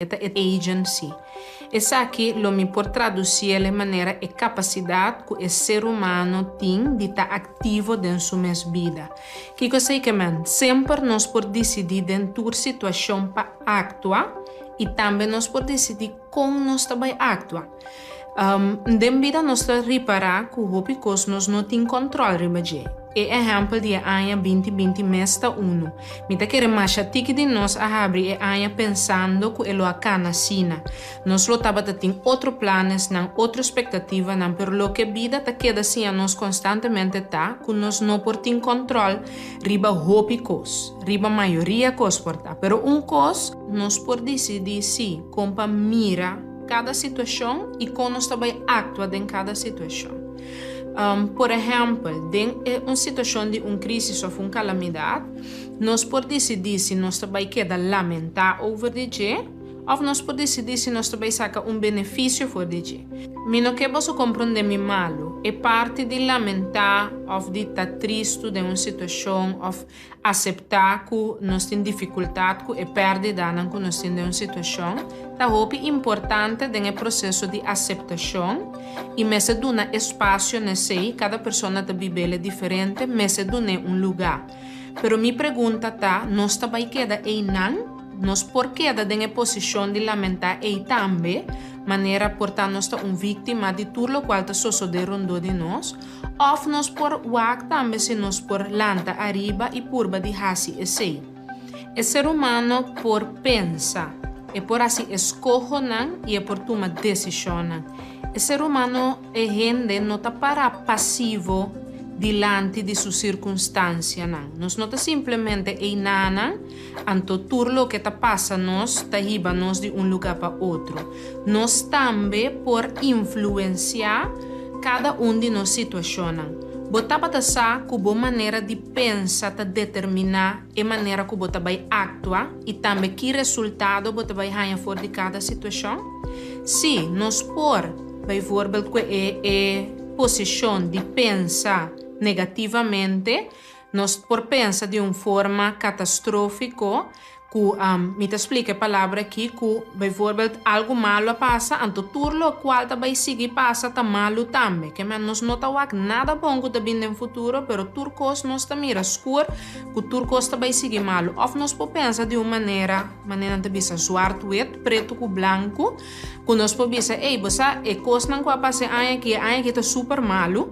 E ta e agency. Esaki lo mi por traduciele manera e capacidad cu e ser humano tin di ta activo den su mes bida. Kico esey ke men? Semper nos por dicidi den tur situacion pa actua y tambe nos por dicidi con nos ta bay actua. Den bida nos ta ripara cu hopi cos nos no tin control riba dje. E ehempel di e aña 2020 mes ta uno. Mi ta kere masha tiki di nos a habri e aña pensando cu e lo a cana asina. Nos lo tabata tin otro planesnan, otro expectativanan, pero loke bida ta keda siña nos constantemente ta cu nos no por tin control riba hopi cos, riba mayoria cos por ta. Pero un cos nos por dicidi si, con pa mira kada situashon i kon nos ta bai aktua den kada situashon. Por ehèmpel, den un situashon di un krísis òf un kalamidat, nos por disidí si nos ta bai keda lamentá over di dje òf nos por disidí si nos ta bai saka un benefisio for di dje. Mi no ke boso komprondé mi malu. E parti di lamentá òf di ta tristu den un situashon òf Aseptá ku nos tin difikultat ku e pèrdidanan ku nos tin den un situashon ta hopi importante den e proseso di aseptashon i mester duna espasio na esei, kada persona ta bib'el diferente, mester dun'é un lugá. Pero mi pregunta ta, nos ta bai keda einan? Nos por keda den e posishon di lamentá ei tambe, manera por ta nos ta un víktima di tur lokual ta sosodé rondó di nos? Òf nos por wak tambe si nos por lanta ariba i purba di hasi esei. E ser humano por pensa, e por hasi eskohonan i e por tuma desishonnan. E ser humano, e hende, no ta pará pasivo dilanti di su sirkunstansianan. Nos no ta simplemente einanan, anto tur loke ta pasa nos ta hiba nos di un lugá pa otro. Nos tambe por influensiá kada un di nos situashonnan. Bo tabata sa ku bo manera di pensa ta determiná e manera ku bo ta bai aktua i tambe ki resultado bo ta bai haña for di kada situashon? Sí, nos por, bijvoorbeeld ku e e posishon di pensa negativamente, nos por pensa di un forma katastrófiko Ku mi ta splika e palabra aki ku bijvoorbeeld algu malu a pasa, anto tur lokual ta bai sigui pasa ta malu tambe. Ke men nos no ta wak nada bon ku ta bin den futuro, pero tur kos nos ta mira skur ku tur kos ta bai sigui malu. Òf nos por pensa di un manera, manera nan ta bisa zwart-wit, pretu ku blanku, ku nos por bisa, ey, bo sa e kosnan ku a pasa e aña aki, e aña aki ta super malu.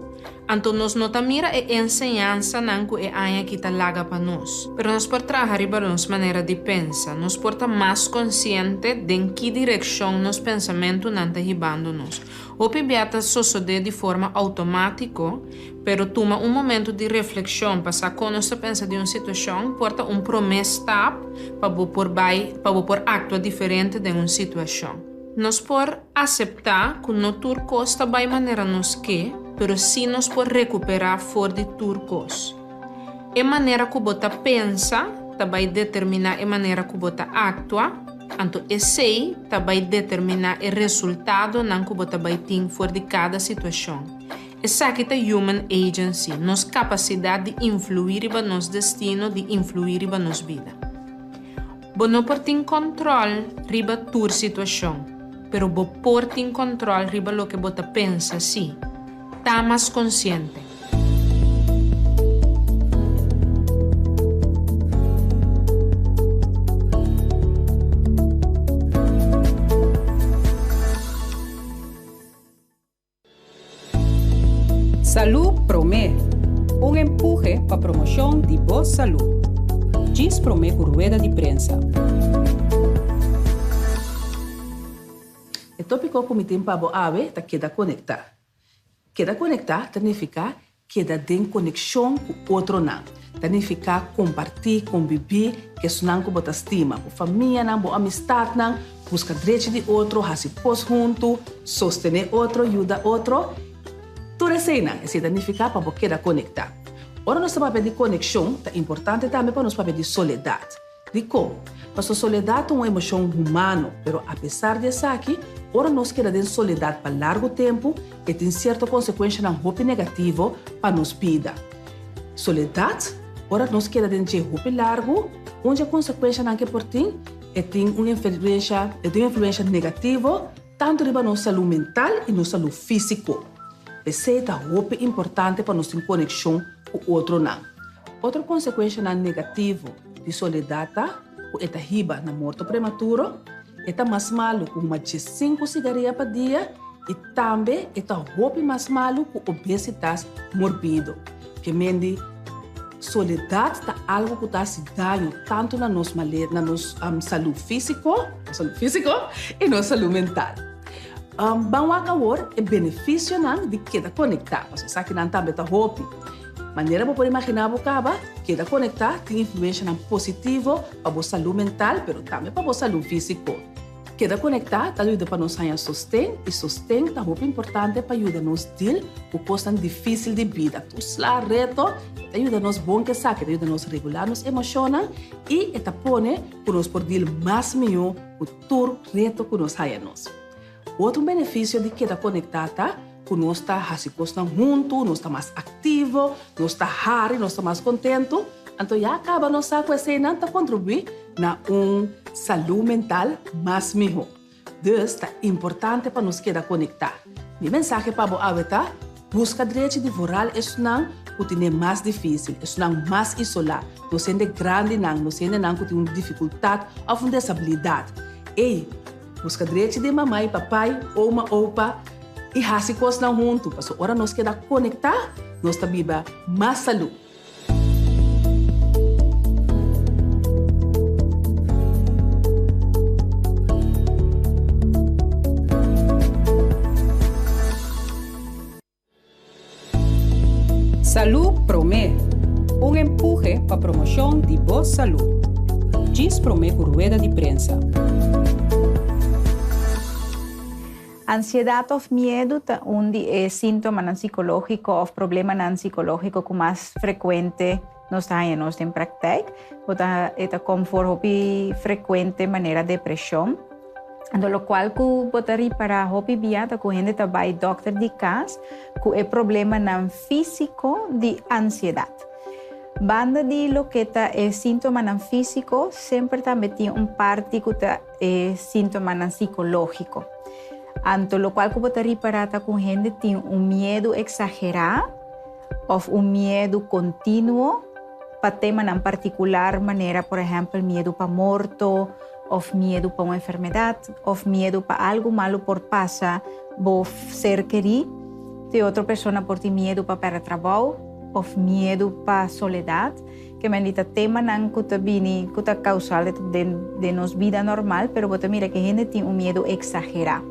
Anto nos no ta mira e enseñansanan ku e aña aki ta laga pa nos. Pero nos por traha riba nos manera di pensa. Nos por ta mas konsiente den ki direkshon nos pensamentunan ta hibando nos. Hopi bia ta sosodé di forma outomátiko, pero tuma un momentu di reflekshon pa sa kon nos ta pensa di un situashon por ta un promé stap pa bo por bai pa bo por aktua diferente den un situashon. Nos por aseptá ku no tur kos ta bai manera nos ke, pero sí nos por rekuperá for di tur kos. E manera ku bo ta pensa ta bai determiná e manera ku bo ta aktua, anto esei ta bai determiná e resultadonan ku bo ta bai tin for di kada situashon. Esaki ta human agency, nos kapasidat di influí riba nos destino, di influí riba nos bida. Bo no por tin kòntròl riba tur situashon, pero bo por tin kòntròl riba loke bo ta pensa sí. Ta mas konsiente. Salú Promé, un empuhe pa promoshon di bo salú. Djis promé ku rueda di prensa. E tópiko ku mi tin pa bo awe ta keda konektá. Keda konektá ta nifiká Keda den konekshon ku otronan ta nifiká kompartí, kombibí ku esunnan ku bo ta stima, bo famianan, bo amistatnan, buska drechi di otro, hasi kos huntu, sostené otro, yuda otro. Tur eseinan, esei ta nifiká pa bo keda konektá. Ora nos ta papia di konekshon, ta importante tambe pa nos papia di soledat. Dikon? Pasobra soledat ta un emoshon humano, pero apesar di esaki, ora nos keda den soledat pa largu tempu, e tin sierto konsekuenshanan hopi negativo pa nos bida. Soledat, ora nos keda den dje hopi largu, un dje konsekuenshanan ke por tin? E tin un influensha, e tin un influensha negativo tantu riba nos salú mental i nos salú físiko. P'esei ta hopi importante pa nos tin konekshon ku otronan. Otro konsekuenshanan negativo di soledat ta ku e ta hiba na morto prematuro, e ta mas malu ku huma diesinku sigaria pa dia i tambe e ta hopi mas malu ku obesitas morbido. Ke men di soledat ta algu ku ta hasi daño tantu na nos male na nos salú físiko, nos salú físiko i nos salú mental. Ban wak awor e benefisionan di keda konektá, pasobra esakinan tambe ta hopi. Manera bo por imaginá bo kaba, keda konektá tin influenshanan positivo pa bo salú mental pero tambe pa bo salú físiko. Keda konektá ta yuda pa nos haña sosten i sosten ta hopi importante pa yuda nos dil ku kosnan difísil di bida. Tur sla reto e ta yuda nos bon ku esaki, e ta yuda nos regulá nos emoshonnan i e ta pone ku nos por dil mas mihó ku tur reto ku nos haña nos. Otro benefisio di keda konektá ta ku nos ta hasi kosnan huntu, nos ta mas aktivo, nos ta hari, nos ta mas kontentu. Anto ya kaba nos sa ku eseinan ta kontribuí na un salú mental mas mihó. Dus ta importante pa nos keda konektá. Mi mensahe pa bo awe ta, buska drechi di vooral esnan ku tine mas difísil, esnan mas isolá, nos hende grandinan, nos hendenan ku tin un difikultat òf un desabilidat. Ey, Buska drechi di mama i papai, oma, opa i hasi kosnan huntu, pasobra ora nos keda konektá, nos ta biba mas salú. Salú Promé, un empuhe pa promoshon di bo salú. Djis promé ku rueda di prensa. Ansiedat òf miedu ta un di e síntomanan sikológiko òf problemanan sikológiko ku mas frekuente nos ta haña nos den praktijk. Bo ta e ta kom for hopi frekuente manera depreshon. Anto lokual ku bo ta ripará hopi bia ta ku hende ta bai dòkter di kas ku e problemanan físiko di ansiedat. Banda di loke ta e síntomanan físiko, semper tambe tin un parti ku ta e síntomanan sikológiko. Anto lokual ku bo ta ripará ta ku hende tin un miedu eksagerá òf un miedu kontinuo pa temanan partikular manera por ehèmpel miedu pa morto, òf miedu pa un enfermedat, òf miedu pa algu malu por pasa bo ser kerí. Te otro persona por tin miedu pa pèrdè trabou, òf miedu pa soledat. Ke men di ta temanan ku ta bini, ku ta kausal den den nos bida normal, pero bo ta mira ke hende tin un miedu eksagerá.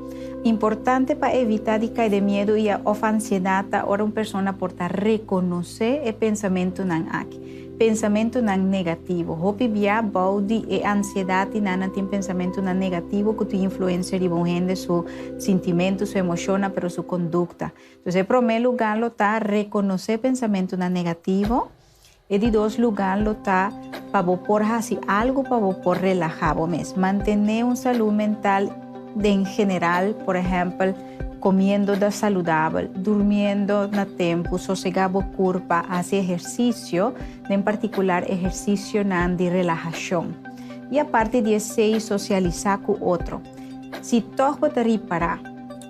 Importante pa evitá di kai den miedu i òf ansiedat ta ora un persona por ta rekonosé e pensamentunan aki. Pensamentunan negativo. Hopi bia bou di e ansiedat di nan nan tin pensamentunan negativo ku tin influensia riba un hende su sintimentu, su emoshonnan, pero su kondukta. Entonces e promé lugá lo ta rekonosé pensamentunan negativo. E di dos lugá lo ta pa bo por hasi algu pa bo por relahá bo mes. Mantené un salú mental den general, por ehèmpel, Comiendo da saludabel, durmiendo na tempu, sosegá bo kurpa, hasi ehersisio, den partikular ehersisionan di relahashon. I aparte di esei sosialisá ku otro. Si tòg bo ta ripará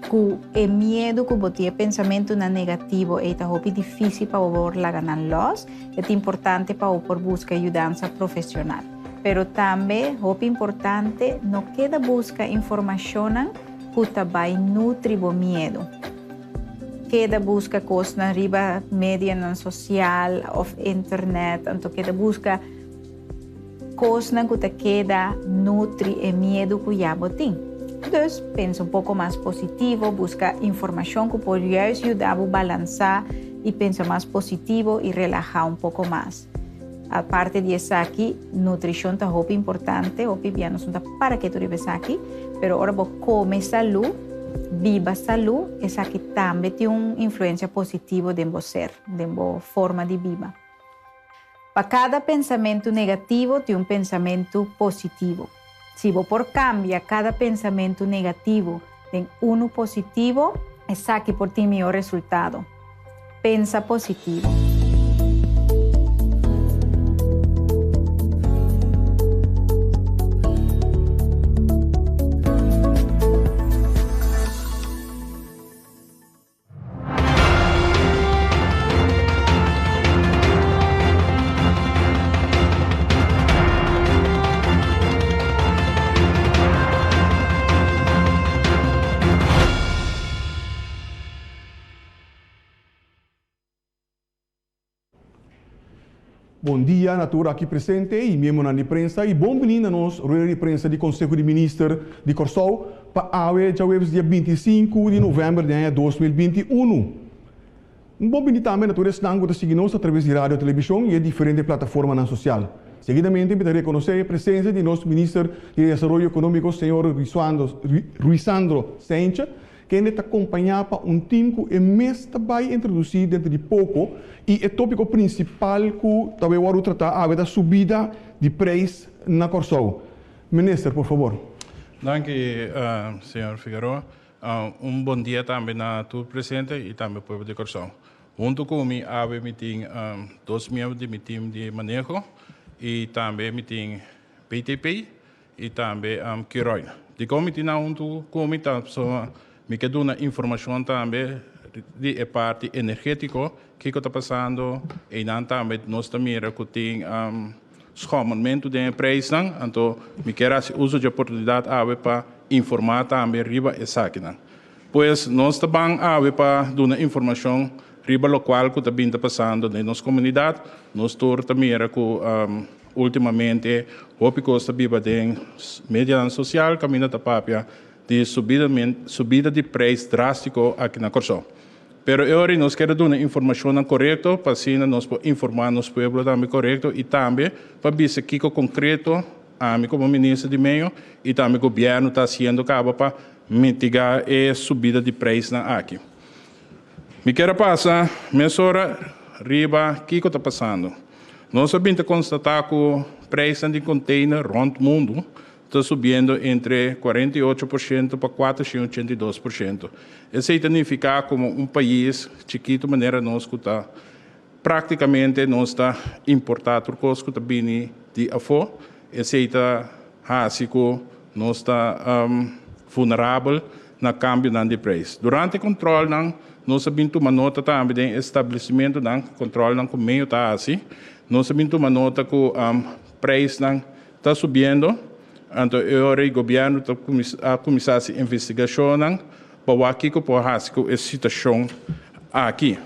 ku e miedu ku bo tin, e pensamentunan negativo ei ta hopi difísil pa bo por laga nan lòs, e ta importante pa bo por buska yudansa profesional. Pero tambe hopi importante no keda buska informashonnan ku ta bai nutri bo miedu. Keda buska kosnan riba medianan sosial òf internet, anto keda buska kosnan ku ta keda nutri e miedu ku ya bo tin. Dus, pensa un poko mas positivo, buska informashon ku por juist yuda bo balansá i pensa mas positivo i relahá un poko mas. Aparte di esaki, nutrishon ta hopi importante, hopi bia nos no ta para ketu riba esaki, pero ora bo kome salú, biba salú, esaki tambe tin un influensia positivo den bo ser, den bo forma di biba. Pa kada pensamentu negativo tin un pensamentu positivo. Si bo por kambia kada pensamentu negativo den unu positivo, esaki por tin mihó resultado. Pensa positivo. Bon dia na tur aki presente i miembronan di prensa i bon bini na nos rueda di prensa di Konseho di Minister di Kòrsou pa awe djaweps dia 25 di novèmber di aña 2021. Un bon bini tambe na tur esnan ku ta sigui nos atraves di radio, televishon i e diferente plataformanan sosial. Seguidamente mi ta rekonosé e presensia di nos Minister di Desaroyo Ekonómiko señor Ruisandro Cijntje, kende ta kompañá pa un tim ku e mes ta bai introdusí denter di poko i e tópiko prinsipal ku ta bai wòrdu tratá awe ta subida di preis na Kòrsou. Minister, por fabor. Danki, señor Figueroa. Un bon dia tambe na tur presente i tambe pueblo di Kòrsou. Huntu ku mi awe mi tin dos miembro di mi tim di maneho i tambe mi tin BTP i tambe Curoil. Dikon mi tin nan huntu ku mi ta pasobra mi ke duna informashon tambe di e parti energetiko kiko ta pasando einan tambe nos ta mira ku tin schommelmentu den e preisnan anto mi kier hasi uso di e oportunidat awe pa informa tambe riba esakinan. Pues nos ta ban awe pa duna informashon riba lokual ku ta bin ta pasando den nos komunidat. Nos tur ta mira ku Ultimamente hopi kos ta biba den medianan sosial kaminda ta papia di subida di preis drástiko aki na Kòrsou. Pero e ora nos kier a duna informashonnan korekto pa asina nos por informá nos pueblo tambe korekto i tambe pa bisa kiko konkreto ami komo minister di medio i tambe gobièrnu ta hasiendo kaba pa mitigá e subida di preisnan aki. Mi kier a pasa mesora riba kiko ta pasando. Nos a bin ta konstatá ku preisnan di konteiner rònt mundu ta subiendo entre 48% pa 482%. Esei ta nifiká komo un pais chikitu manera nos ku ta práktikamente nos ta importá tur kos ku ta bini di afó. Esei ta hasi ku nos ta vulnerabel na kambionan di preis. Durante kontrolnan nos a bin tuma nota tambe den establesimentunan, kontrolnan ku medio ta hasi, nos a bin tuma nota ku preisnan ta subiendo, anto e ora ei gobièrnu ta a kuminsá hasi investigashonnan pa wak kiko por hasi ku e situashon aki.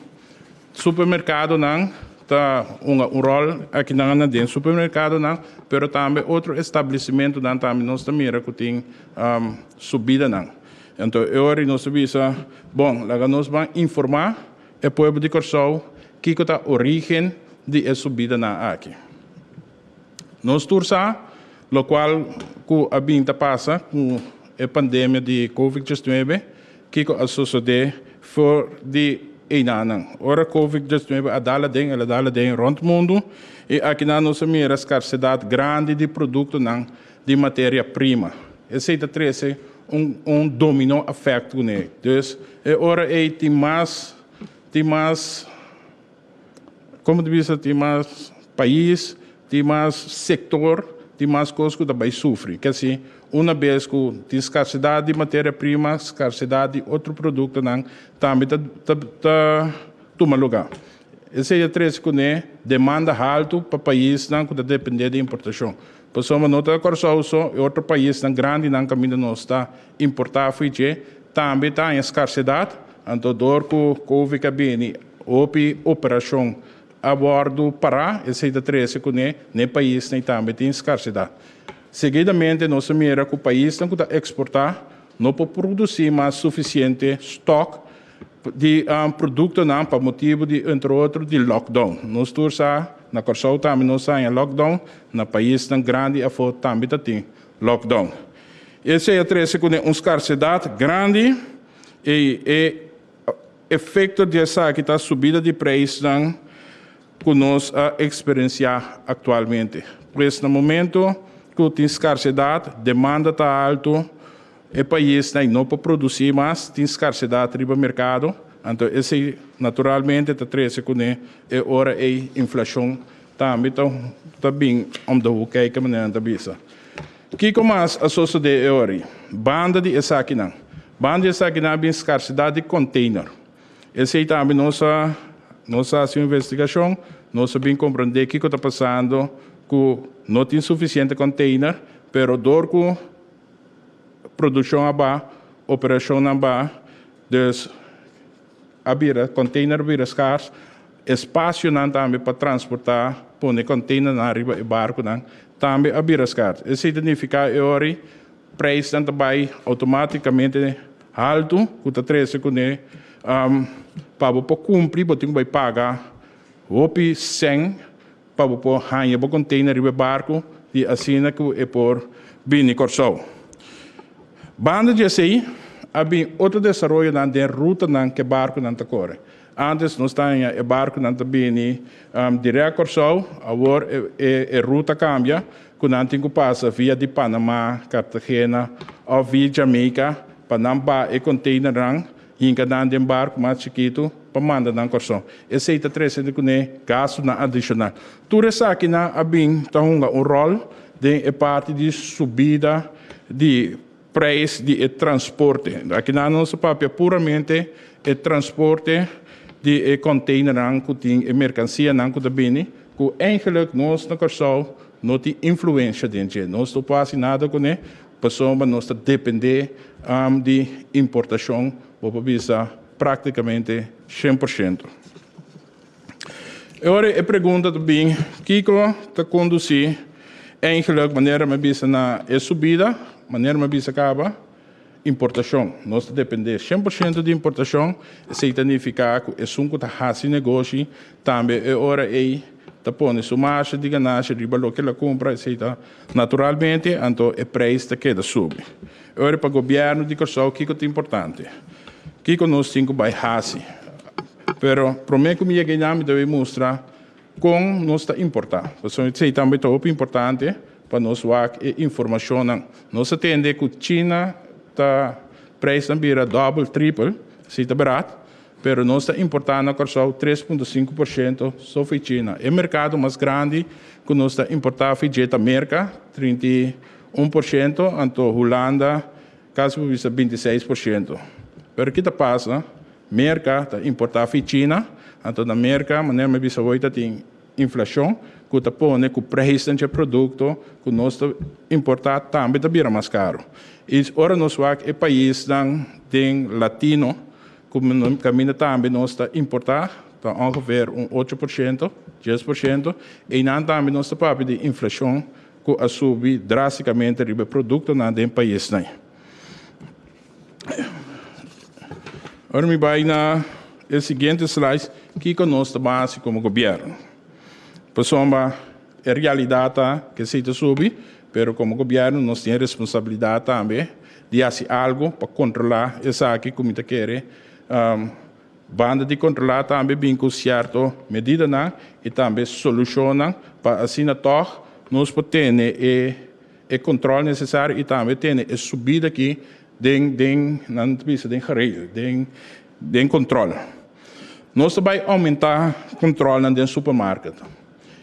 Supermerkadonan ta hunga un ròl akinan na den supermerkadonan, pero tambe otro establesimentunan tambe nos ta mira ku tin subidanan. Anto e ora nos ta bisa, bon, laga nos ban informá e pueblo di Kòrsou kiko ta orígen di e subidanan aki. Nos tur sa lokual ku a bin ta pasa ku e pandemia di Covid 19, kiko a sosodé for di einanan. Ora Covid 19 a dal aden, el a dal aden rònt mundu i akinan nos a mira skarsedat grandi di produktonan di materia prima. Esei ta trese un un domino effect kuné. Dus e ora ei tin mas tin mas komo ta bisa tin mas pais, tin mas sektor, tin mas kos ku ta bai sufri. Ke si una bes ku tin skarsedat di materia prima, skarsedat di otro produktonan tambe ta ta ta tuma lugá. Esei a trese kuné demanda haltu pa paisnan ku ta dependé di importashon. Pasobra no ta Kòrsou so, e otro paisnan grandinan kaminda nos ta importá for dje tambe ta haña skarsedat. Anto dor ku Covid a bini hopi operashon a wòrdu pará, esei ta trese kuné na e paisnan tambe tin skarsedat. Seguidamente nos a mira ku paisnan ku ta eksportá no por produsí mas sufisiente stòk di produktonan pa motibu di entre otro di lockdown. Nos tur sa na Kòrsou tambe nos a haña lockdown, na paisnan grandi afó tambe ta tin lockdown. Esei a trese kuné un skarsedat grandi i e efekto di esaki ta subida di preisnan ku nos a eksperensiá aktualmente. Pues na momento ku tin skarsedat, demanda ta altu, E paisnan no por produsí mas, tin skarsedat riba merkado, anto esei naturalmente ta trese kuné e ora ei inflashon tambe ta ta bin om de hoek kijken manera nan ta bisa. Kiko mas a sosodé e ora ei? Banda di esakinan, banda di esakinan a bin skarsedat di container. Esei tambe nos a nos a hasi un investigashon, nos a bin komprondé kiko ta pasando ku no tin sufisiente container, pero dor ku Produccion a ba, operacionnan ba, dus a bira, container a bira scars. Espasionan tambe pa transportá, pone kònteinernan riba e barkunan tambe a bira skars. Esei ta nifiká e ora preisnan ta bai outomátikamente haltu ku ta trese kuné pa bo por kumpli bo tin ku bai paga hopi sèn pa bo por haña bo kònteiner riba e barku i asina ku e por bini Kòrsou. Banda di esei a bin otro desaroyonan den rutanan ku e barkunan ta kore. Antes nos ta haña e barkunan ta bini dirèkt Kòrsou, awor e ruta kambia ku nan tin ku pasa via di Panama, Cartagena òf via Jamaica pa nan baha e konteinernan hinka nan den barku mas chikitu pa manda nan Kòrsou. Esei ta trese kuné gastunan adishonal. Tur esakinan a bin ta hunga un ròl den e parti di subida di preis di e transporte. Akinan nos ta papia puramente e transporte di e kònteinernan ku tin e merkansianan ku ta bini, ku eigenlik nos na Kòrsou no tin influensha den dje. Nos no por hasi nada kuné pasobra nos ta dependé di importashon, bo por bisa práktikamente 100%. E ora e pregunta ta bin, kiko ta kondusí eigenlik manera mi a bisa na e subida, manera mi a bisa kaba, importashon. Nos ta dependé 100% di importashon, esei ta nifiká ku esun ku ta hasi negoshi tambe e ora ei ta pone su marshe di ganashi riba loke el a kumpra, esei ta naturalmente, anto e preis ta keda subi. E ora pa gobièrnu di Kòrsou kiko ta importante? Kiko nos tin ku bai hasi? Pero promé ku mi yega einan mi ta bai mustra kon nos ta importá. Pasobra esei tambe ta hopi importante pa nos wak e informashonnan. Nos a tende ku China ta preisnan bira dòbel, tripel, esei ta bèrdat, pero nos ta importá na Kòrsou 3,5% so for China. E merkado mas grandi ku nos ta importá for dje ta Merka, 31%, anto Hulanda kasi por bisa 26%. Pero ki ta pasa? Merka ta importá for China, anto na Merka, manera mi a bisa hoy, ta tin inflashon ku ta pone ku preisnan dje produkto ku nos ta importá tambe ta bira mas karu. I ora nos wak e paisnan den latino ku kaminda tambe nos ta importá, ta ongeveer un 8%, 10%, einan tambe nos ta papia di inflashon ku a subi drástikamente riba e produktonan den paisnan. Ora mi bai na e siguiente slide, kiko nos ta hasi komo gobièrnu? Pasobra e realidat ta ku esei ta subi, pero komo gobièrnu nos tin e responsabilidat tambe di hasi algu pa kontrolá esaki ku mi ta kere. Banda di kontrolá tambe bin ku sierto medidanan i tambe solushonnan pa asina tòg nos por tene e e kontrol nesesario i tambe tene e subida aki den den nan ta bisa den geregel, den den kontrol. Nos ta bai oumentá kontrolnan den supermarket.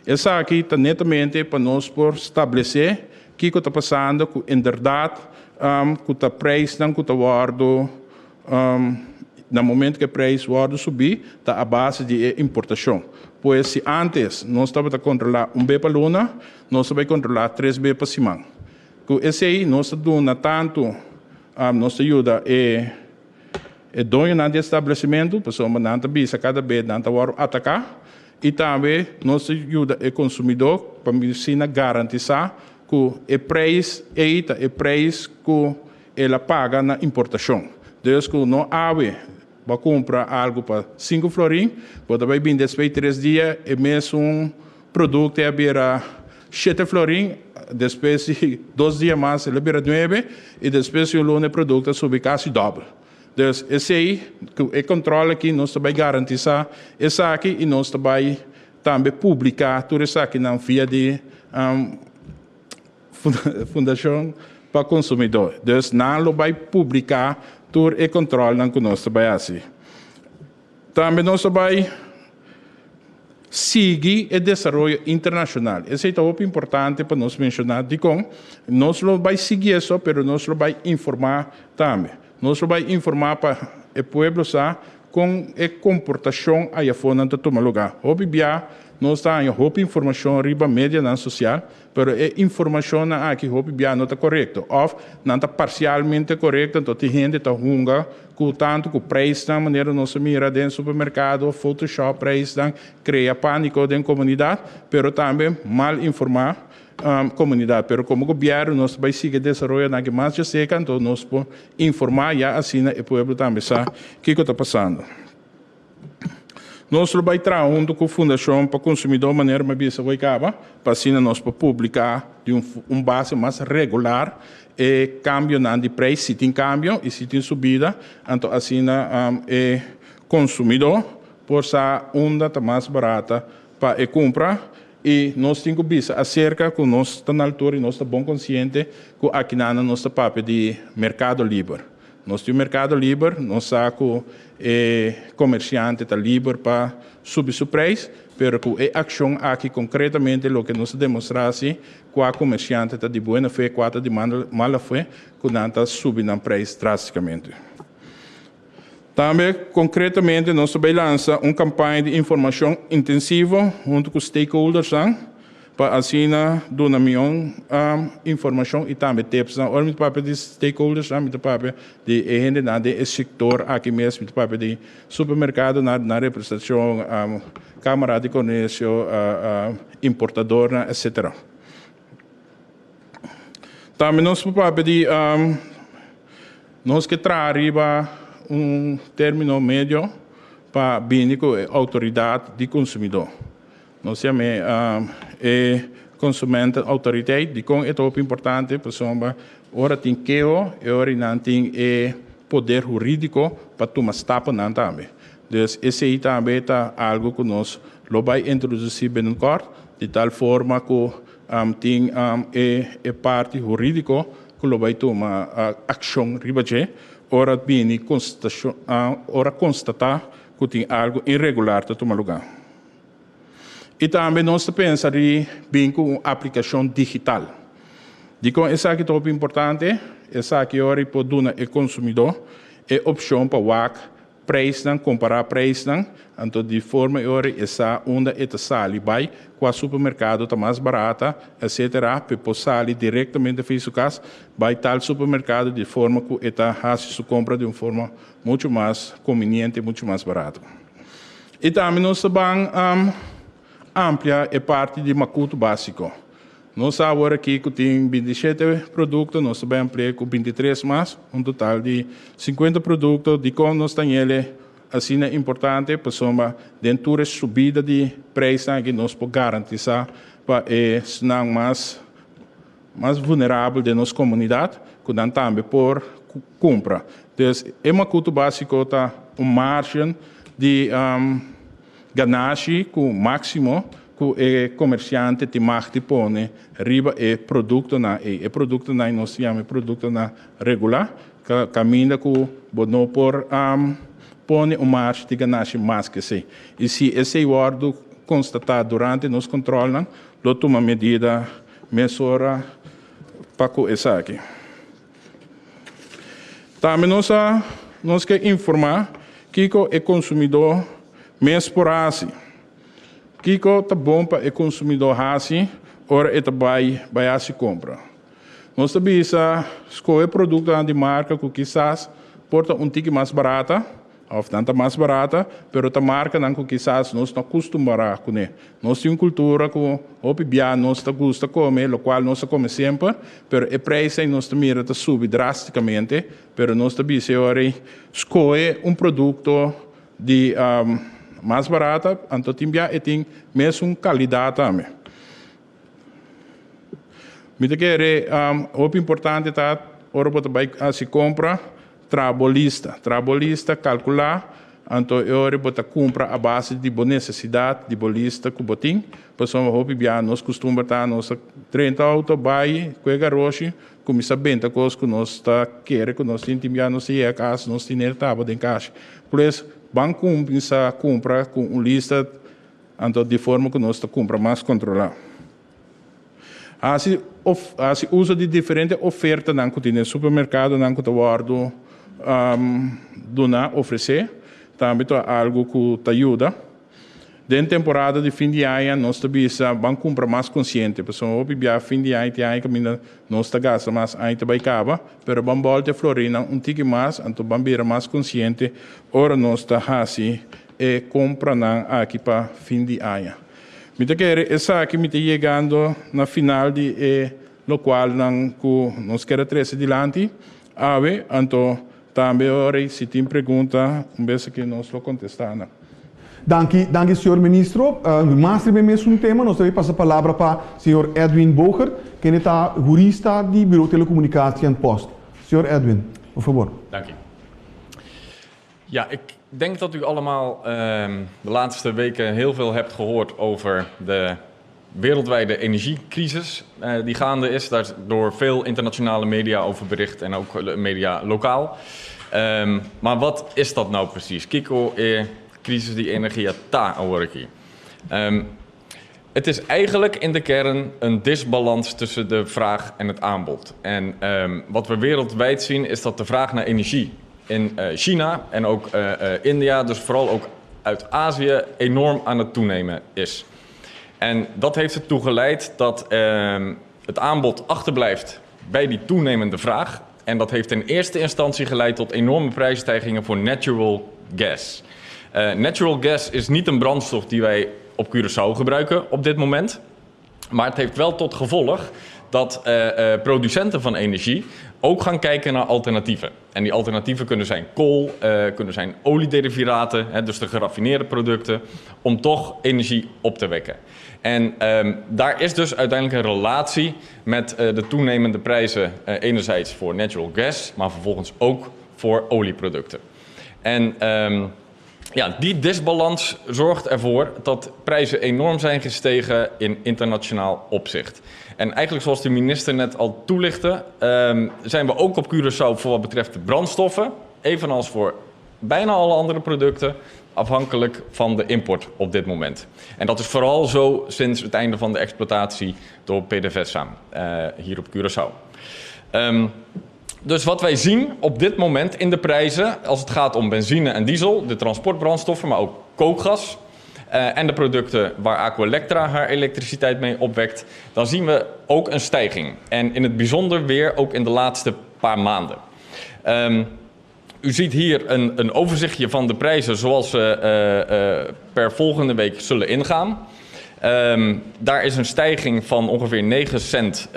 Esaki ta netamente pa nos por stablesé kiko ta pasando ku inderdat ku ta preisnan ku ta wòrdu na momento ku e preis wòrdu subí ta a base di e importashon. Pues si antes nos tabata kontrolá un be pa luna, nos ta bai kontrolá tres be pa siman. Ku esei nos ta duna tantu nos ta yuda e e doñonan di establesimentu, pasobra nan ta bisa kada be nan ta wòrdu ataká, i tambe nos ta yuda e konsumidó pa asina garantisá ku e preis ei ta e preis ku el a paga na importashon. Dus ku no awe bo a kumpra algu pa 5 florin, bo ta bai bin despues di 3 dia e mesun produkto a bira 7 florin, despues di 2 dia mas el a bira 9 i despues di un luna e produkto a subi kasi dòbel. Dus esei, e kontrol aki nos ta bai garantisá esaki i nos ta bai tambe publiká tur esakinan via di Fundashon pa Konsumidó. Dus nan lo bai publiká tur e kontrolnan ku nos ta bai hasi. Tambe nos ta bai sigui e desaroyo internashonal. Esei ta hopi importante pa nos menshoná dikon nos lo bai sigui eso, pero nos lo bai informá tambe. Nos lo bai informá pa e pueblo sa. Kon e komportashon ayafonan ta tuma lugá. Hopi bia nos ta haña hopi informashon riba medianan sosial, pero e informashonnan aki hopi bia no ta korekto òf nan ta parsialmente korekto, anto tin hende ta hunga ku tantu ku preisnan manera nos a mira den supermerkado, photoshop preisnan, krea pániko den komunidat, pero tambe mal informá komunidat. Pero komo gobièrnu nos ta bai sigui e desaroyonan aki mas djaserka, anto nos por informá ya asina e pueblo tambe sa kiko ta pasando. Nos lo bai traha huntu ku Fundashon pa Konsumidó manera mi a bisa hoy kaba, pa asina nos por publiká di un un base mas regular e kambionan di preis, si tin kambio i si tin subida, anto asina e konsumidó por sa unda ta mas barata pa e kumpra. I nos tin ku bisa aserka ku nos ta na altura i nos ta bon konsiente ku akinana nos ta papia di merkado liber. Nos tin un merkado liber, nos sa ku e komersiante ta liber pa subi su preis, pero ku e akshon aki konkretamente loke nos ta demostrá si kua komersiante ta di buena fe, kua ta di mala fe, ku nan ta subi nan preis drástikamente. Tambe konkretamente nos ta bay lansa un kampaña di informashon intensivo huntu ku stakeholdersnan pa asina duna mion informashon i tambe tipsnan. Ora mi ta papia di stakeholdersnan mi ta papia di e hendenan den e sektor aki mes, mi ta papia di supermerkadonan, nan representashon, kamara di komersio, importadornan etsetera. Tambe nos por papia di nos ke traha riba un término medio pa bini ku e outoridat di konsumidó. Nos yam'é e Consumentenautoriteit. Dikon e ta hopi importante? Pasobra ora tin keho e ora nan tin e poder hurídiko pa tuma staponan tambe. Dus esei tambe ta algu ku nos lo bai introdusí binnenkort di tal forma ku tin e parti hurídiko ku lo bai tuma akshon riba dje ora bini ora konstatá ku tin algu iregular ta tuma lugá. I tambe nos ta pensa di bin ku un aplikashon digital. Dikon esaki ta hopi importante? Esaki ora i por duna e konsumidó e opshon pa wak Preisnan, kompará preisnan, anto di forma e ora e sa unda e ta sali bai, kua supermerkado ta mas barata, etcetera, p'e por sali direktamente for su kas bai tal supermerkado di forma ku e ta hasi su kompra di un forma muchu mas konviniente i muchu mas barato. I tambe nos ta ban amplia e parti di makutu básiko. Nos sa awor aki ku tin 27 produkto, nos ta bai ampli'é ku 23 mas, un total di 50 produkto. Dikon nos ta ñele asina importante? Pasobra den tur e subida di preisnan aki nos por garantisá pa esnan mas mas vulnerabel den nos komunidat ku nan tambe por kumpra. Dus e makutu básiko ta un margen di ganashi ku máksimo ku e komersiante tin mag di pone riba e produktonan ei. E produktonan ei nos ta yama e produktonan regulá, kaminda ku bo no por pone un marge di ganashi mas ku esei. I si esei wòrdu konstatá durante nos kòntròlnan, lo tuma medida mesora pa ku esaki. Tambe nos a nos ke informá kiko e konsumidó mes por hasi. Kiko ta bon pa e konsumidó hasi ora e ta bai bai hasi kompra? Nos ta bisa skohe produktonan di marka ku kisas por ta un tiki mas barata òf nan ta mas barata, pero ta markanan ku kisas nos no kustumbrá kuné. Nos tin un kultura ku hopi bia nos ta gusta kome, lokual nos a kome semper, pero e preis ei nos ta mira ta subi drástikamente, pero nos ta bisa e ora ei skohe un produkto di mas barata, anto tin bia e tin mesun kalidat tambe. Mi ta kere hopi importante ta ora bo ta bai hasi kompra, traha bo lista. Traha bo lista, kalkulá, anto e ora bo ta kumpra a base di bo nesesidat, di bo lista ku bo tin. Pasobra hopi bia nos kustumber ta nos ta drenta outo bai ku e garoshi, kuminsá benta kos ku nos ta kere ku nos tin. Tin bia nos ta yega kas nos tiner taba den kashi. Pues ban kuminsá kumpra ku un lista. Anto di forma ku nos ta kumpra mas kontrolá. Hasi of hasi uso di diferente ofertanan ku tin den supermerkadonan ku ta wòrdu duna, ofresé. tambe ta algu ku ta yuda. Den temporada di fin di aña nos ta bisa ban kumpra mas konsiente, pasobra hopi bia fin di aña tin aña kaminda nos ta gasta mas aña ta bai kaba, pero ban bòlta e florinnan un tiki mas anto ban bira mas konsiente ora nos ta hasi e kompranan aki pa fin di aña. Mi ta kere esaki mi ta yegando na final di e lokualnan ku nos ker a trese dilanti awe, anto Tambe ora si tin pregunta un bes aki nos lo contesta nan. Danki, danki señor Ministro. Mas riba e mesun tema nos ta bay pasa palabra pa señor Edwin Bogert, kende ta hurista di Bureau Telecomunicatie en Post. Señor Edwin, por favor. Danki. Ja, ik denk dat u allemaal de laatste weken heel veel hebt gehoord over de wereldwijde energiecrisis die gaande is. Daar is door veel internationale media over bericht en ook media lokaal. Maar wat is dat nou precies? Kiko e crisis di energia ta aworaki. Het is eigenlijk in de kern een disbalans tussen de vraag en het aanbod. En wat we wereldwijd zien is dat de vraag naar energie in China en ook India, dus vooral ook uit Azië, enorm aan het toenemen is. En dat heeft ertoe geleid dat het aanbod achterblijft bij die toenemende vraag. En dat heeft in eerste instantie geleid tot enorme prijsstijgingen voor natural gas. Natural gas is niet een brandstof die wij op Curaçao gebruiken op dit moment. Maar het heeft wel tot gevolg dat producenten van energie ook gaan kijken naar alternatieven. En die alternatieven kunnen zijn kool, kunnen zijn oliederivaten, hè, dus de geraffineerde producten, om toch energie op te wekken. En daar is dus uiteindelijk een relatie met de toenemende prijzen, enerzijds voor natural gas, maar vervolgens ook voor olieproducten. En die disbalans zorgt ervoor dat prijzen enorm zijn gestegen in internationaal opzicht. En eigenlijk zoals de minister net al toelichtte, zijn we ook op Curaçao voor wat betreft de brandstoffen, evenals voor bijna alle andere producten, afhankelijk van de import op dit moment. En dat is vooral zo sinds het einde van de exploitatie door PDVSA hier op Curaçao. Dus wat wij zien op dit moment in de prijzen, als het gaat om benzine en diesel, de transportbrandstoffen, maar ook kookgas en de producten waar Aqualectra haar elektriciteit mee opwekt, dan zien we ook een stijging. En in het bijzonder weer ook in de laatste paar maanden. U ziet hier een overzichtje van de prijzen zoals ze per volgende week zullen ingaan. Daar is een stijging van ongeveer 9 cent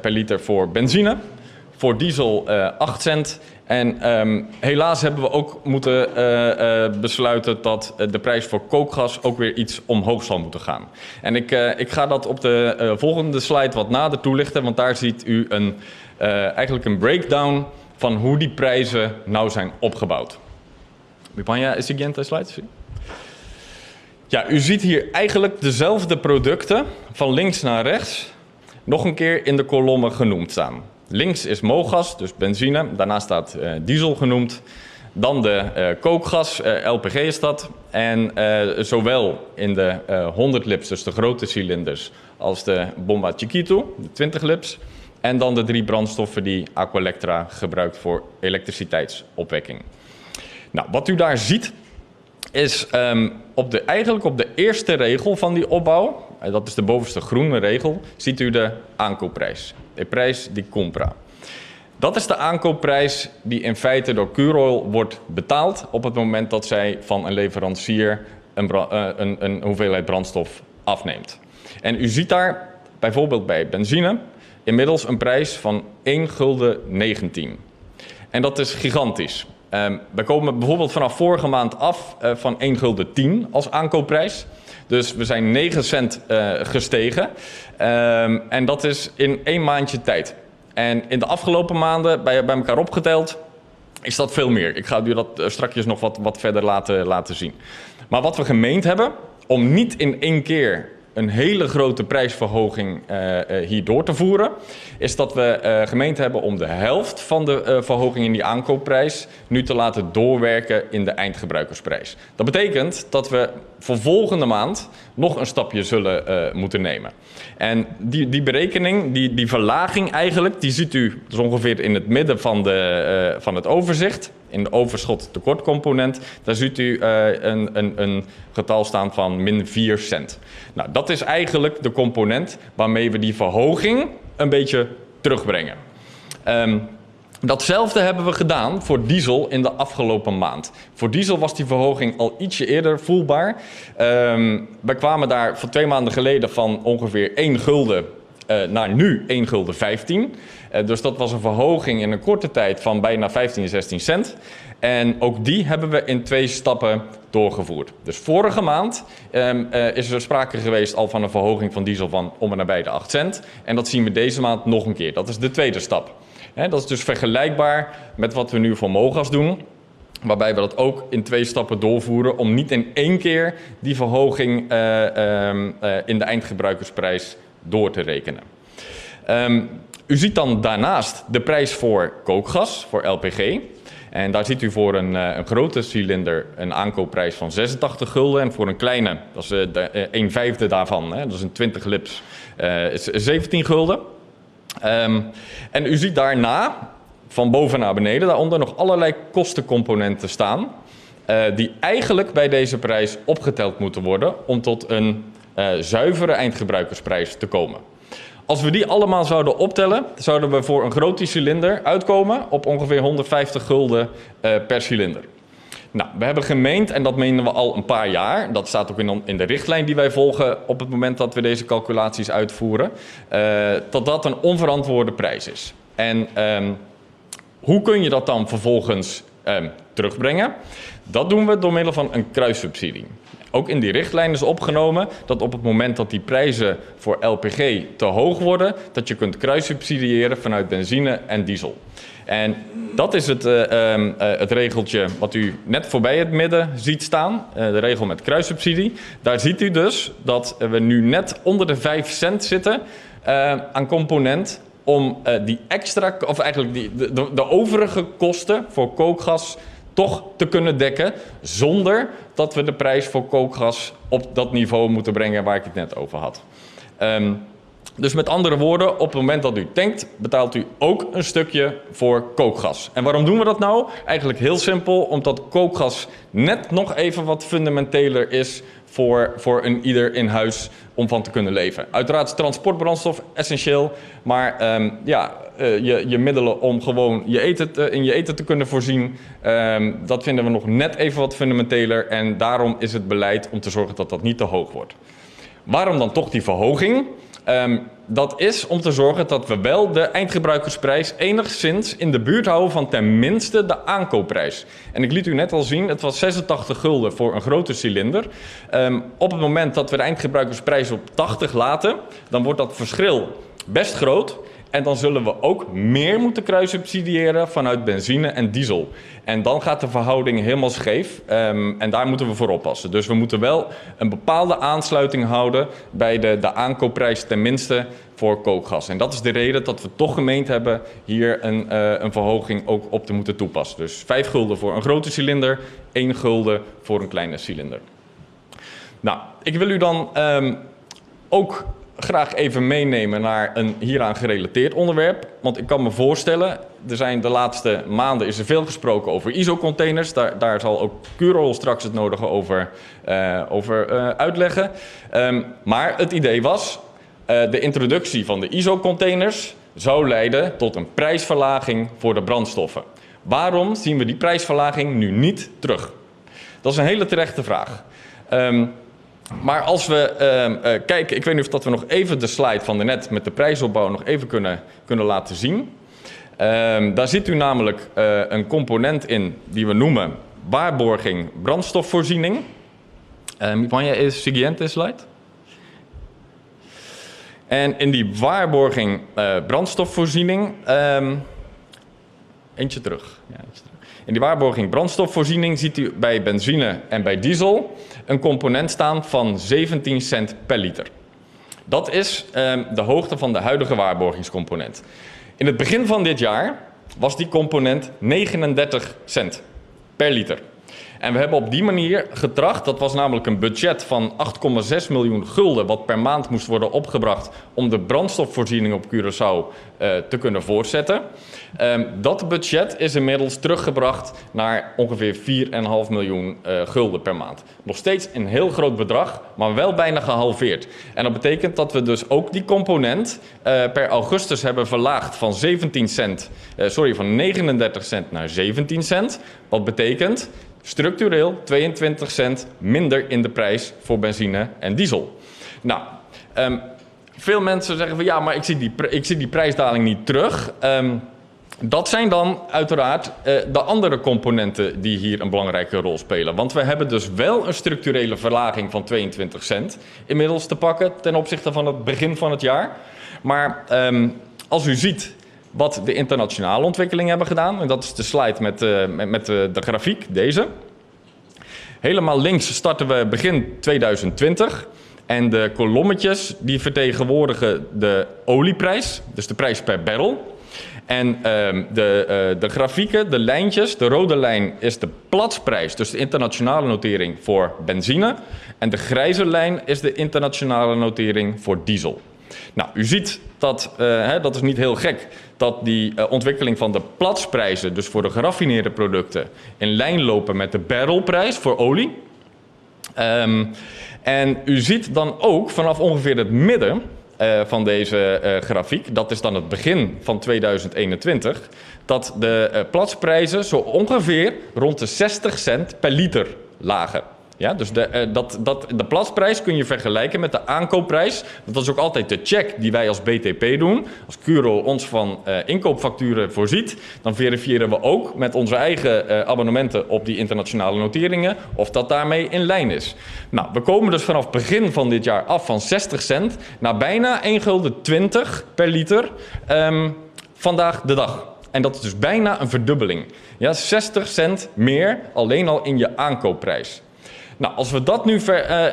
per liter voor benzine. Voor diesel 8 cent. En helaas hebben we ook moeten besluiten dat de prijs voor kookgas ook weer iets omhoog zal moeten gaan. En ik ga dat op de volgende slide wat nader toelichten, want daar ziet u eigenlijk een breakdown van hoe die prijzen nou zijn opgebouwd. Mipanja, is de slide? Ja, u ziet hier eigenlijk dezelfde producten van links naar rechts nog een keer in de kolommen genoemd staan. Links is mogas, dus benzine. Daarna staat diesel genoemd. Dan de kookgas, LPG is dat. En zowel in de 100 lips, dus de grote cilinders, als de Bomba Chiquito, de 20 lips. En dan de 3 brandstoffen die Aqualectra gebruikt voor elektriciteitsopwekking. Wat u daar ziet is eigenlijk op de eerste regel van die opbouw, dat is de bovenste groene regel, ziet u de aankoopprijs. De prijs die compra. Dat is de aankoopprijs die in feite door Curoil wordt betaald op het moment dat zij van een leverancier een hoeveelheid brandstof afneemt. En u ziet daar bijvoorbeeld bij benzine inmiddels een prijs van één gulden negentien. En dat is gigantisch. We komen bijvoorbeeld vanaf vorige maand af van één gulden tien als aankoopprijs. Dus we zijn 9 cent gestegen. En dat is in 1 maandje tijd. En in de afgelopen maanden, bij elkaar opgeteld, is dat veel meer. Ik ga u dat strakjes nog wat verder laten zien. Maar wat we gemeend hebben, om niet in 1 keer een hele grote prijsverhoging hier door te voeren, is dat we gemeend hebben om de helft van de verhoging in die aankoopprijs nu te laten doorwerken in de eindgebruikersprijs. Dat betekent dat we voor volgende maand nog een stapje zullen moeten nemen. En die berekening, die verlaging eigenlijk, die ziet u dus ongeveer in het midden van het overzicht, In de overschot tekortcomponent, daar ziet u een getal staan van min 4 cent. Nou, dat is eigenlijk de component waarmee we die verhoging een beetje terugbrengen. Datzelfde hebben we gedaan voor diesel in de afgelopen maand. Voor diesel was die verhoging al ietsje eerder voelbaar. We kwamen daar voor 2 maanden geleden van ongeveer 1 gulden naar nu 1 gulden 15. Dus dat was een verhoging in een korte tijd van bijna 15, 16 cent. En ook die hebben we in twee stappen doorgevoerd. Dus vorige maand is er sprake geweest al van een verhoging van diesel van om en nabij de 8 cent. En dat zien we deze maand nog een keer. Dat is de tweede stap. He, dat is dus vergelijkbaar met wat we nu voor Mogas doen. Waarbij we dat ook in twee stappen doorvoeren om niet in één keer die verhoging in de eindgebruikersprijs door te rekenen. U ziet dan daarnaast de prijs voor kookgas, voor LPG. En daar ziet u voor een grote cilinder een aankoopprijs van 86 gulden. En voor een kleine, dat is 1 vijfde daarvan, hè, dat is een 20 lips, is 17 gulden. En u ziet daarna, van boven naar beneden, daaronder nog allerlei kostencomponenten staan, die eigenlijk bij deze prijs opgeteld moeten worden om tot een zuivere eindgebruikersprijs te komen. Als we die allemaal zouden optellen, zouden we voor een grote cilinder uitkomen op ongeveer 150 gulden per cilinder. Nou, we hebben gemeend, en dat menen we al een paar jaar, dat staat ook in de richtlijn die wij volgen op het moment dat we deze calculaties uitvoeren, dat dat een onverantwoorde prijs is. En hoe kun je dat dan vervolgens terugbrengen? Dat doen we door middel van een kruissubsidie. Ook in die richtlijn is opgenomen dat op het moment dat die prijzen voor LPG te hoog worden, dat je kunt kruissubsidiëren vanuit benzine en diesel. En dat is het regeltje wat u net voorbij het midden ziet staan, de regel met kruissubsidie. Daar ziet u dus dat we nu net onder de 5 cent zitten aan component om die extra, of eigenlijk de overige kosten voor kookgas toch te kunnen dekken, zonder dat we de prijs voor kookgas op dat niveau moeten brengen waar ik het net over had. Dus met andere woorden, op het moment dat u tankt, betaalt u ook een stukje voor kookgas. En waarom doen we dat nou? Eigenlijk heel simpel, omdat kookgas net nog even wat fundamenteler is voor een ieder in huis om van te kunnen leven. Uiteraard is transportbrandstof essentieel, maar ja, je middelen om gewoon in je eten te kunnen voorzien, dat vinden we nog net even wat fundamenteler en daarom is het beleid om te zorgen dat dat niet te hoog wordt. Waarom dan toch die verhoging? Dat is om te zorgen dat we wel de eindgebruikersprijs enigszins in de buurt houden van tenminste de aankoopprijs. En ik liet u net al zien, het was 86 gulden voor een grote cilinder. Op het moment dat we de eindgebruikersprijs op 80 laten, dan wordt dat verschil best groot. En dan zullen we ook meer moeten kruissubsidiëren vanuit benzine en diesel. En dan gaat de verhouding helemaal scheef. En daar moeten we voor oppassen. Dus we moeten wel een bepaalde aansluiting houden bij de aankoopprijs tenminste voor kookgas. En dat is de reden dat we toch gemeend hebben hier een verhoging ook op te moeten toepassen. Dus 5 gulden voor een grote cilinder, 1 gulden voor een kleine cilinder. Nou, ik wil u dan ook graag even meenemen naar een hieraan gerelateerd onderwerp. Want ik kan me voorstellen, er zijn de laatste maanden is er veel gesproken over ISO-containers. Daar zal ook Curoil straks het nodige over uitleggen. Maar het idee was, de introductie van de ISO-containers zou leiden tot een prijsverlaging voor de brandstoffen. Waarom zien we die prijsverlaging nu niet terug? Dat is een hele terechte vraag. Maar als we kijken, ik weet niet of dat we nog even de slide van daarnet met de prijsopbouw nog even kunnen laten zien. Daar ziet u namelijk een component in die we noemen waarborging brandstofvoorziening. Mi e siguiente slide. En in die waarborging brandstofvoorziening, eentje terug. Ja, eentje terug. In die waarborging brandstofvoorziening ziet u bij benzine en bij diesel een component staan van 17 cent per liter. Dat is de hoogte van de huidige waarborgingscomponent. In het begin van dit jaar was die component 39 cent per liter. En we hebben op die manier getracht, dat was namelijk een budget van 8,6 miljoen gulden, wat per maand moest worden opgebracht om de brandstofvoorziening op Curaçao te kunnen voortzetten. Dat budget is inmiddels teruggebracht naar ongeveer 4,5 miljoen gulden per maand. Nog steeds een heel groot bedrag, maar wel bijna gehalveerd. En dat betekent dat we dus ook die component per augustus hebben verlaagd van 17 cent, sorry, van 39 cent naar 17 cent. Wat betekent structureel 22 cent minder in de prijs voor benzine en diesel. Nou, veel mensen zeggen van ja, maar ik zie die prijsdaling niet terug. Dat zijn dan uiteraard de andere componenten die hier een belangrijke rol spelen. Want we hebben dus wel een structurele verlaging van 22 cent inmiddels te pakken ten opzichte van het begin van het jaar. Maar als u ziet wat de internationale ontwikkelingen hebben gedaan, en dat is de slide met de grafiek, deze. Helemaal links starten we begin 2020. En de kolommetjes die vertegenwoordigen de olieprijs, dus de prijs per barrel. En de grafieken, de lijntjes, de rode lijn is de Platsprijs, dus de internationale notering voor benzine. En de grijze lijn is de internationale notering voor diesel. Nou, u ziet dat, dat is niet heel gek, dat die ontwikkeling van de Platsprijzen, dus voor de geraffineerde producten, in lijn lopen met de barrelprijs voor olie. En u ziet dan ook vanaf ongeveer het midden van deze grafiek, dat is dan het begin van 2021, dat de Platsprijzen zo ongeveer rond de 60 cent per liter lagen. Ja, dus de Platsprijs kun je vergelijken met de aankoopprijs. Want dat is ook altijd de check die wij als BTP doen. Als Curoil ons van inkoopfacturen voorziet, dan verifiëren we ook met onze eigen abonnementen op die internationale noteringen of dat daarmee in lijn is. Nou, we komen dus vanaf begin van dit jaar af van 60 cent naar bijna 1,20 gulden per liter vandaag de dag. En dat is dus bijna een verdubbeling. Ja, 60 cent meer alleen al in je aankoopprijs. Nou, als we dat nu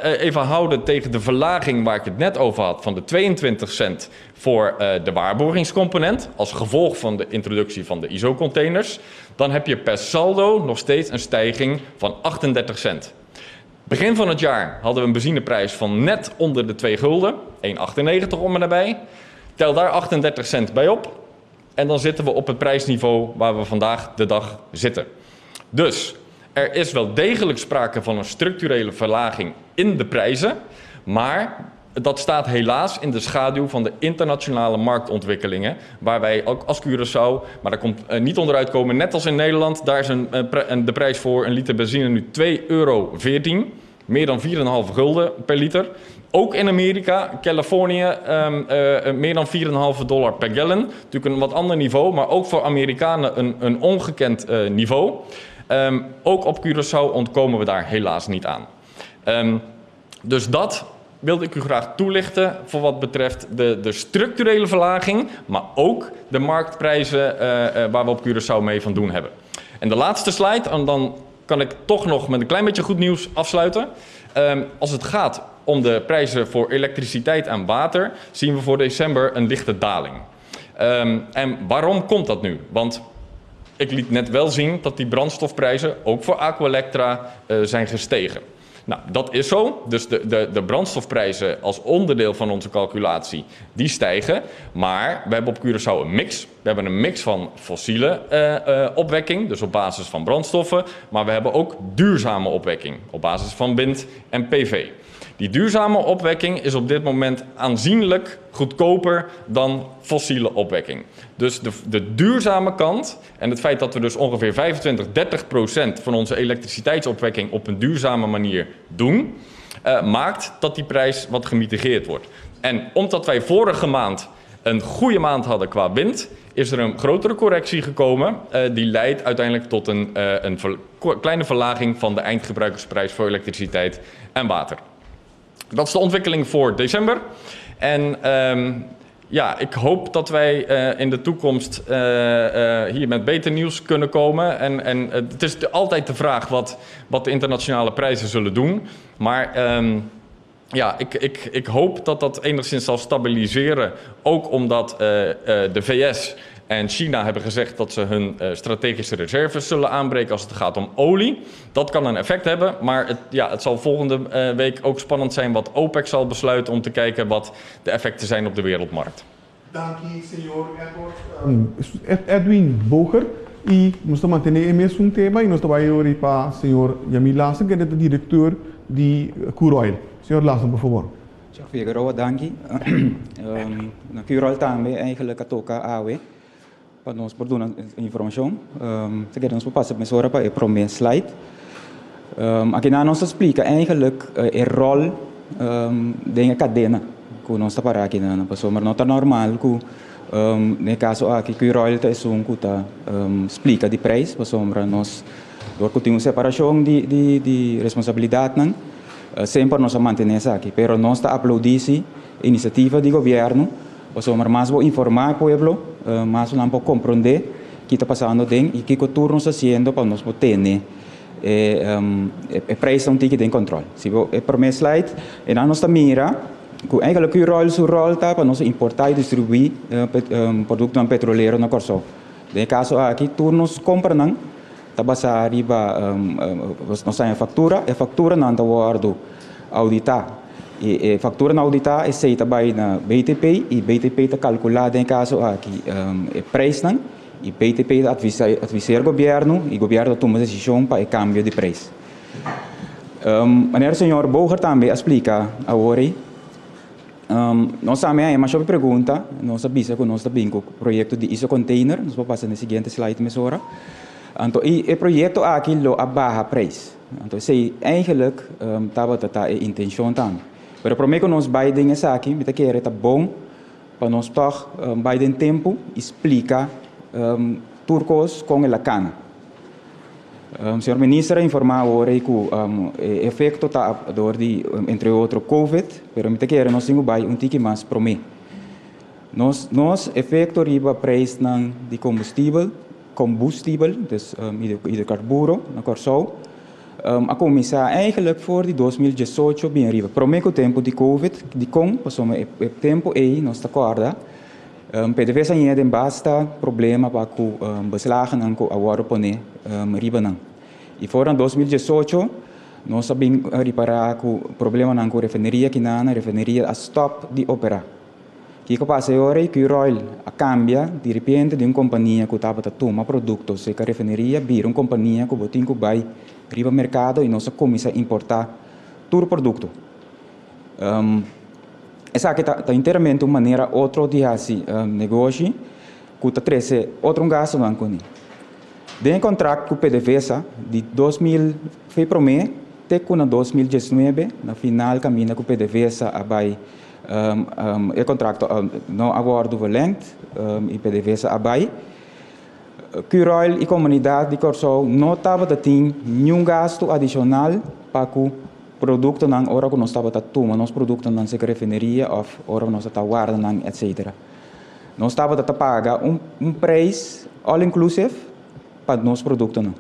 even houden tegen de verlaging waar ik het net over had van de 22 cent voor de waarborgingscomponent als gevolg van de introductie van de ISO-containers, dan heb je per saldo nog steeds een stijging van 38 cent. Begin van het jaar hadden we een benzineprijs van net onder de 2 gulden, 1,98 om en nabij. Tel daar 38 cent bij op en dan zitten we op het prijsniveau waar we vandaag de dag zitten. Dus er is wel degelijk sprake van een structurele verlaging in de prijzen, maar dat staat helaas in de schaduw van de internationale marktontwikkelingen, waar wij ook als Curaçao, maar daar komt niet onderuit komen, net als in Nederland, daar is de prijs voor een liter benzine nu €2,14, meer dan 4,5 gulden per liter. Ook in Amerika, Californië, meer dan $4,5 per gallon. Natuurlijk een wat ander niveau, maar ook voor Amerikanen een ongekend niveau. Ook op Curaçao ontkomen we daar helaas niet aan. Dus dat wilde ik u graag toelichten voor wat betreft de structurele verlaging, maar ook de marktprijzen waar we op Curaçao mee van doen hebben. En de laatste slide, en dan kan ik toch nog met een klein beetje goed nieuws afsluiten. Als het gaat om de prijzen voor elektriciteit en water, zien we voor december een lichte daling. En waarom komt dat nu? Want ik liet net wel zien dat die brandstofprijzen ook voor Aqualectra zijn gestegen. Nou, dat is zo. Dus de brandstofprijzen als onderdeel van onze calculatie, die stijgen. Maar we hebben op Curaçao een mix. We hebben een mix van fossiele opwekking, dus op basis van brandstoffen. Maar we hebben ook duurzame opwekking op basis van wind en PV. Die duurzame opwekking is op dit moment aanzienlijk goedkoper dan fossiele opwekking. Dus de duurzame kant en het feit dat we dus ongeveer 25, 30% van onze elektriciteitsopwekking op een duurzame manier doen, maakt dat die prijs wat gemitigeerd wordt. En omdat wij vorige maand een goede maand hadden qua wind, is er een grotere correctie gekomen. Die leidt uiteindelijk tot een kleine verlaging van de eindgebruikersprijs voor elektriciteit en water. Dat is de ontwikkeling voor december. En ja, ik hoop dat wij in de toekomst hier met beter nieuws kunnen komen. En het is altijd de vraag wat de internationale prijzen zullen doen. Maar ja, ik hoop dat dat enigszins zal stabiliseren. Ook omdat de VS en China hebben gezegd dat ze hun strategische reserves zullen aanbreken als het gaat om olie. Dat kan een effect hebben, maar het, ja, het zal volgende week ook spannend zijn wat OPEC zal besluiten om te kijken wat de effecten zijn op de wereldmarkt. Dank u, señor Edward, Edwin Boger. I nos ta mantené e mesun tema i nos ta bai ori pa señor Yamil Larsen, kende ta direktor di Curoil. Señor Larsen, por fabor. Señor Figueroa, danki. Na Curoil tambe eigenlijk a toka awe pa nos por duna informashon. Ta kere nos por pasa mesora pa e prome slide. Akinan nos ta splika eigenlijk e ròl den e kadena ku nos ta para akinan, pasobra no ta normal ku Den e kaso aki Curoil ta esun ku ta splika di preis pasobra nos dor ku tin un separashon di di di responsabilidatnan semper nos a mantené esaki pero nos ta aplaudí si inisiativa di gobièrnu pasobra mas bo informá e pueblo mas nan por komprondé ki ta pasando den i kiko tur nos ta hasiendo pa nos por tene e e preisnan un tiki den kòntròl. Si bo e promé slide einan nos ta mira. Ku eigenlijk Curoil su ròl ta pa nos importá i distribuí produktonan petrolero na Kòrsou. Den e kaso aki tur nos kompranan ta basá riba nos haña faktura, e fakturanan ta wòrdu ouditá i e fakturanan ouditá esei ta bai na BTP i BTP ta kalkulá den e kaso aki e preisnan i BTP ta adviseer gobièrnu i gobièrnu ta tuma desishon pa e kambio di preis. Manera señor Boger tambe a splika awor ei, nos tambe a haña masha hopi pregunta. Nos a bisa ku nos ta bin ku proyekto di isocontainer. Nos por pasa na e siguiente slide mesora. Anto e proyekto aki lo a baha preis. Anto esei eigenlijk tabata ta e intenshon tambe. Pero promé ku nos bai den esaki mi ta kere ta bon pa nos tòg bai den tempu i splika tur kos kon el a kana. Señor Minister a informa awor ei ku e efekto ta dor di entre otro Covid, pero mi ta kere nos tin ku bai un tiki mas promé. Nos nos efekto riba preisnan di kombustibel, kombustibel, dus hidrokarburo na Kòrsou, a kuminsá eigentlik for di 2018 bin ariba, promé ku tempu di Covid. Dikon? Pasobra e tempu ei nos ta kòrda PDVSA a ña den basta problema pa ku beslagennan ku a wòrdu pone riba nan. I for na 2018 nos a bin ripará ku problemanan ku refineria kinan, refineria a stòp di operá. Kiko pasa e ora ei? Curoil a kambia di repente di un kompania ku tabata tuma produkto serka refineria bira un kompania ku bo tin ku bai riba merkado i nos a kuminsá importá tur produkto. Esaki ta ta enteramente un manera otro di hasi negoshi ku ta trese otro gastunan kuné. Den e kontrakt ku PDVSA di 2000 fe promé te ku na 2019 na final kaminda ku PDVSA a bai e kontrakto no a wòrdu verlengd i PDVSA a bai. Curoil i komunidat di Kòrsou no tabata tin niun gastu adishonal pa ku produktonan ora ku nos tabata tuma nos produktonan serka refineria òf ora ku nos ta warda nan etsetera. Nos tabata ta paga un un preis all inclusive pa nos produktonan.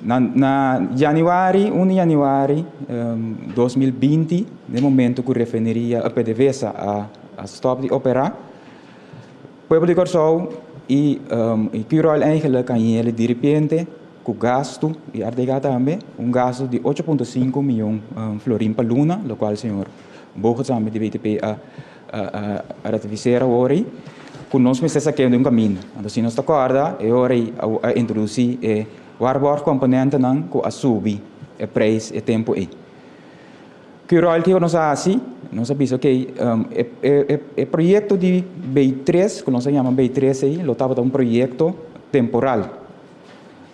Na na yanüari, un di yanüari 2020, den momento ku refineria PDVSA a a stòp di operá, pueblo di Kòrsou i i Curoil eigenlijk a yele diripiente ku gastu i RTK tambe, un gastu di 8.5 mion florin pa luna, lokual señor Bogaerts tambe di BTP a a ratifiseer awor ei, ku nos mester sak'é di un kaminda. Anto si nos ta kòrda, e ora ei a introdusí e waarborgkomponentenan ku a subi e preis e tempu ei. Curoil kiko nos a hasi? Nos a bisa okey, e proyekto di B3, ku nos a yama B3 ei, lo tabata un proyekto temporal.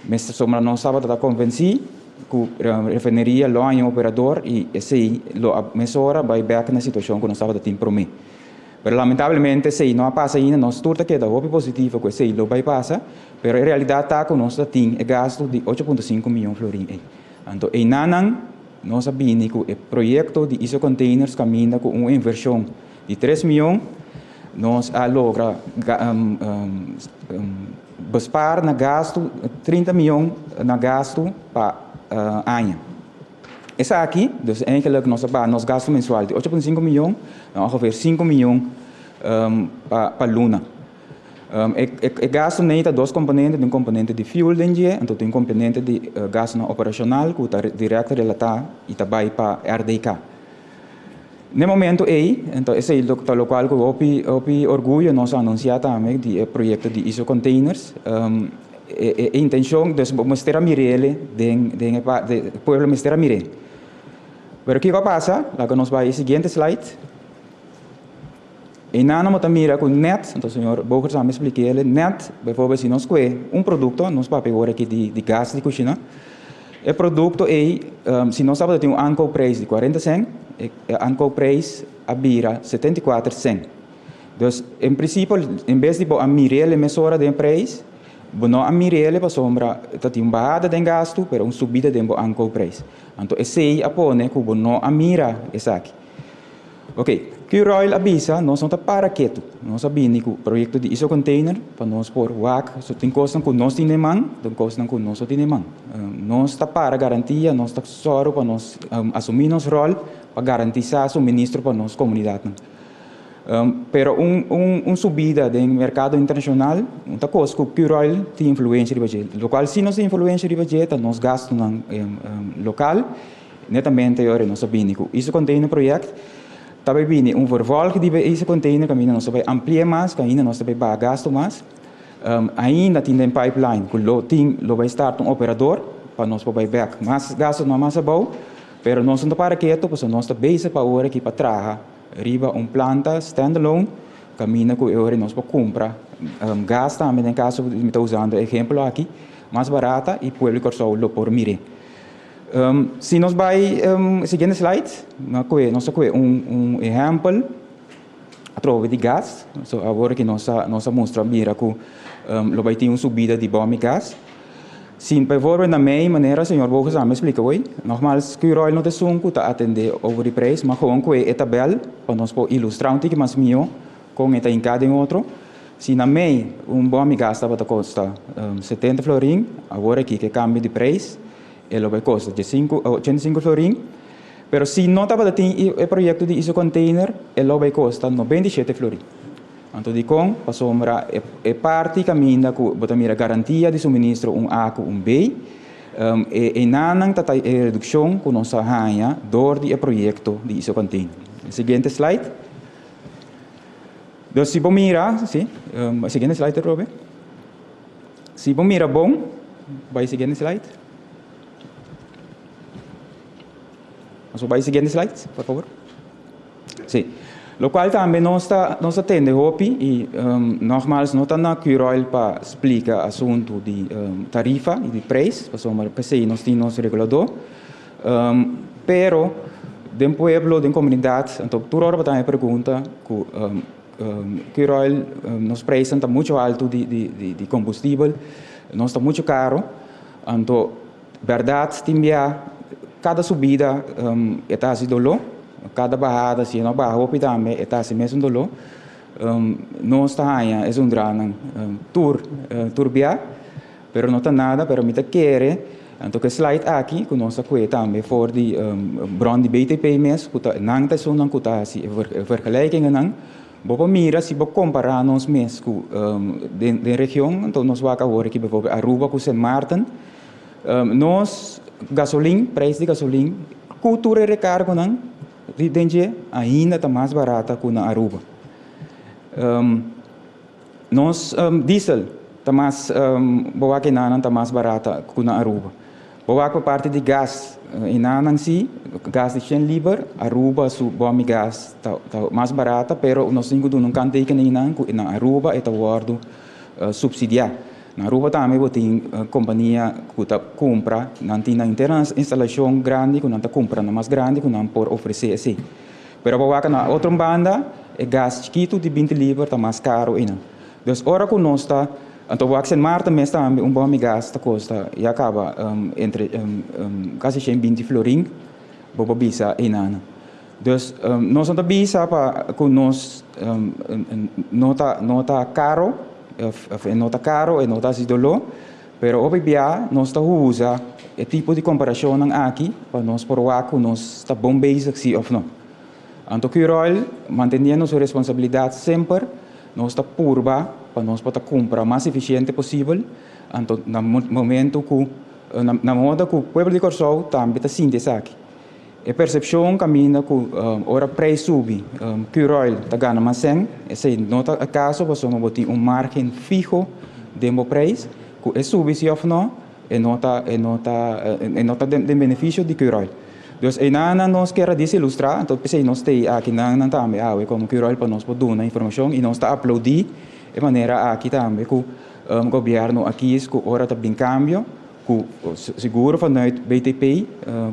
Mester sombra nos tabata ta konvensí ku refineria lo haña un operador i esei lo a mesora bai bèk na e situashon ku nos tabata tin promé. Pero lamentablemente esei no a pasa ainda, nos tur ta keda hopi positivo ku esei lo bai pasa, pero e realidat ta ku nos ta tin e gastu di 8.5 mion florin ei. Anto einanan nos a bini ku e proyekto di ISO Containers kaminda ku un invershon di 3 mion nos a logra bespaar na gastu 30 mion na gastu pa aña. Esaki, dus eigenlijk nos a baha nos gastu mensual di 8.5 mion na ongeveer 5 mion pa luna. E gastunan ei ta dos komponente, tin un komponente di fuel den dje, anto tin un komponente di gastunan operashonal ku ta dirèkt relatá i ta bai pa RDK. Na e momento ei, anto esei ta lokual ku hopi hopi orguyo nos a anunsiá tambe di e proyekto di ISO Containers. E intenshon, dus bo mester a mir'é den den e pueblo mester a mir'é. Pero kiko a pasa? Laga nos bai e siguiente slide. Einan bo ta mira ku nèt, anto señor Bogers a mi splik'é, nèt, bijvoorbeeld si nos kue un produkto, nos papia awor aki di gas di kushina, e produkto ei, si nos tabata tin un aankoopprijs di kuarenta sèn, e aankoopprijs a bira 74 sèn. Dus, en prinsipio, en bes di bo a mir'é mesora den e prijs, bo no a mir'é pasobra ta tin un bahada den gastu, pero un subida den bo aankoopprijs. Anto esei a pone ku bo no a mira esaki. Ok, Curoil a bisa nos no ta para ketu. Nos a bini ku proyekto di ISO container pa nos por wak so tin kosnan ku nos tin den man, tin kosnan ku nos no tin den man. Nos ta para garantia, nos ta sòru pa nos asumí nos ròl pa garantisá suministro pa nos komunidatnan. Pero un un un subida den merkado internashonal no ta kos ku Curoil tin influensia riba dje. Lokual si nos tin influensia riba dje ta nos gastunan lokal. Netamente ora nos a bini ku ISO Container Project, ta bai bini un vervolg di e ISO Container kaminda nos ta bai amplia mas, kaminda nos ta bai baha gastu mas. Ainda tin den pipeline ku lo tin lo bai start un operador pa nos por bai bek mas gastunan mas abou, pero nos no ta para ketu pasobra nos ta bezig pa ora aki pa traha riba un planta standalone kaminda ku e ora nos por kumpra gas tambe den kaso mi ta usando e ehempel aki mas barata i pueblo di Kòrsou lo por mir'é. Si nos bai siguiente slide, nos a kohe un ehèmpel atrobe di gas. So awor aki nos a nos a mustra mira ku lo bai tin un subida di bòm di gas. Si bijvoorbeeld na mei manera señor Bogus a mi splika hoy, nogmaals Curoil no ta esun ku ta atendé over di prijs, ma gewoon kohe e tabèl pa nos por ilustrá un tiki mas mihó kon e ta hinká den otro. Si na mei un bòm di gas tabata kosta 70 florin, awor aki ku e kambio di prijs E lo bai kosta 85 florin, pero si no tabata tin e proyekto di isocontainer e lo bai kosta 97 florin. Anto dikon? Pasobra e parti kaminda ku bo ta mira garantia di suministro un A ku un B, e enanan ta ta e redukshon ku nos a haña dor di e proyekto di isocontainer. Siguiente slide. Dus si bo mira, si, siguiente slide Robe. Si bo mira bon, bai siguiente slide. Nos por bai siguiente slide, por favor. Sí. Locual tambe nos ta, nos ta tende hopi y nogmaals no ta na Curoil pa splica asunto di tarifa y di prijs, pasobra p'esey nos tin nos regulador. Pero den pueblo, den comunidad, anto tur ora bo ta haña pregunta cu Curoil nos prijsnan ta mucho alto di combustibel, nos ta mucho caro, anto berdad tin bia cada subida e ta haci dolor, cada bahada si e no baha hopi tambe e ta haci mesun dolor, nos ta haña e zundranan tur tur bia, pero no ta nada, pero mi ta kere anto cu e slide aki cu nos a cue tambe for di bron di BTP mes cu ta nan ta esunnan cu ta haci e vergelijkingennan, bo por mira si bo compara nos mes cu den region, anto nos wak awor aki bijvoorbeeld Aruba cu Sint Maarten, nos gasolin, prijs di gasolin cu tur e recargonan den dje ainda ta mas barata cu na Aruba. Nos diesel ta mas bo wak enanan ta mas barata ku na Aruba. Bo wak pa parti di gas enanan si gas di shen liber Aruba su bomi gas ta mas barata pero nos tin ku duna un kanttekening nan ku na Aruba e ta wòrdu supsidiá. Na Aruba tambe bo tin kompania ku ta kumpra nan tin nan henter instalashon grandi ku nan ta kumpra nan mas grandi ku nan por ofresé esei. Pero bo wak na otro banda, e gas chikitu di 20 liber ta mas caro einan. Dus ora cu nos ta, anto bo wak Sint Maarten mes tambe un bom di gas ta costa ya caba entre casi 120 florin bo por bisa einan. Dus nos no ta bisa pa cu nos no ta no ta caro of e no ta caro e no ta haci dolor, pero hopi bia nos ta usa e tipo di comparacionnan aki pa nos por wak cu nos ta bon bezig si of no. Anto Curoil, manteniendo su responsabilidad semper, nos ta purba. pa nos por ta kumpra mas efisiente posibel, anto na momento ku na moda ku pueblo di Kòrsou tambe ta sinti esaki. E persepshon kaminda ku ora preis subi Curoil ta gana mas sèn, esei no ta e kaso pasobra bo tin un margen fiho den bo preis ku e subi si òf no e no ta e no ta e no ta den benefisio di Curoil. Dus einan nos kier a disilustrá, anto p'esei nos t'ei aki nan tambe awe komo Curoil pa nos por duna informashon i nos ta aploudí e manera aki tambe ku gobièrnu a kis ku ora ta bin kambio ku sigur vanuit BTP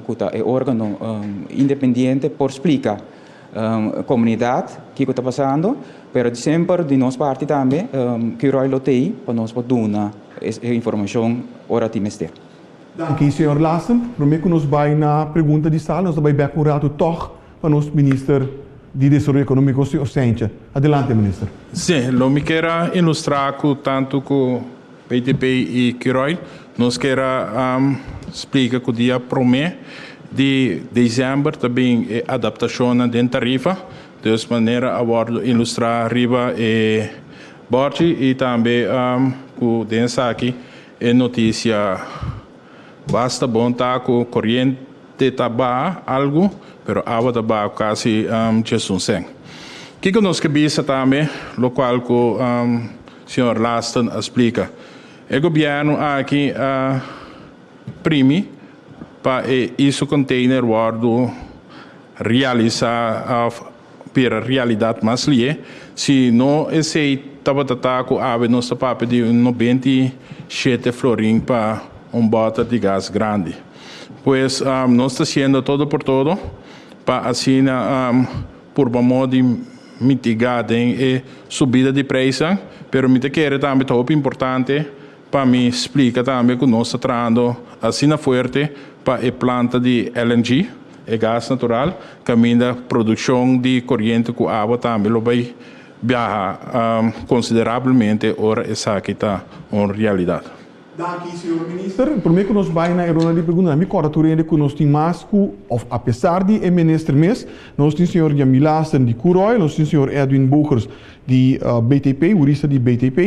ku ta e órgano independiente por splika komunidat kiko ta pasando, pero semper di nos parti tambe Curoil lo t'ei pa nos por duna e informashon ora tin mester. Danki, señor Lassen. Prome ku nos bai na pregunta di sala, nos ta bai bek un ratu tòg pa nos Minister di Desaroyo Ekonómiko, señor Cijntje. Adelante, Minister. Sí, lo mi kier a ilustrá ku tantu ku BTP i Curoil, nos kier a splika ku dia promé di desèmber ta bin e adaptashonnan den tarifa. Dus manera a wòrdu ilustrá riba e bòrchi i tambe ku den esaki E noticia basta bon ta cu coriente ta baha algo, pero awa ta baha casi djesun cen. Kico nos ke bisa tambe, locual cu señor Lasten a splica. E gobierno aki a primi pa e iso container wordo realisa of bira realidat mas lié. Si no esei tabata ta ku awe nos ta papia di un 97 florin pa un bòter di gas grandi. Pues nos ta hasiendo todo por todo pa asina purba modo di mitigá den e subida di preisnan, pero mi ta kere tambe ta hopi importante pa mi splika tambe ku nos ta trahando asina fuerte pa e planta di LNG, e gas natural, kaminda produkshon di koriente ku awa tambe lo bai biaha konsiderablemente ora esaki ta un realidat. Danki, señor Minister. Prome ku nos bai na e ronda di preguntanan, mi kòrda tur hende ku nos tin mas ku, òf apesar di e minister mes, nos tin señor Yamil Lasten di Curoil, nos tin señor Edwin Bogers di BTP, hurista di BTP.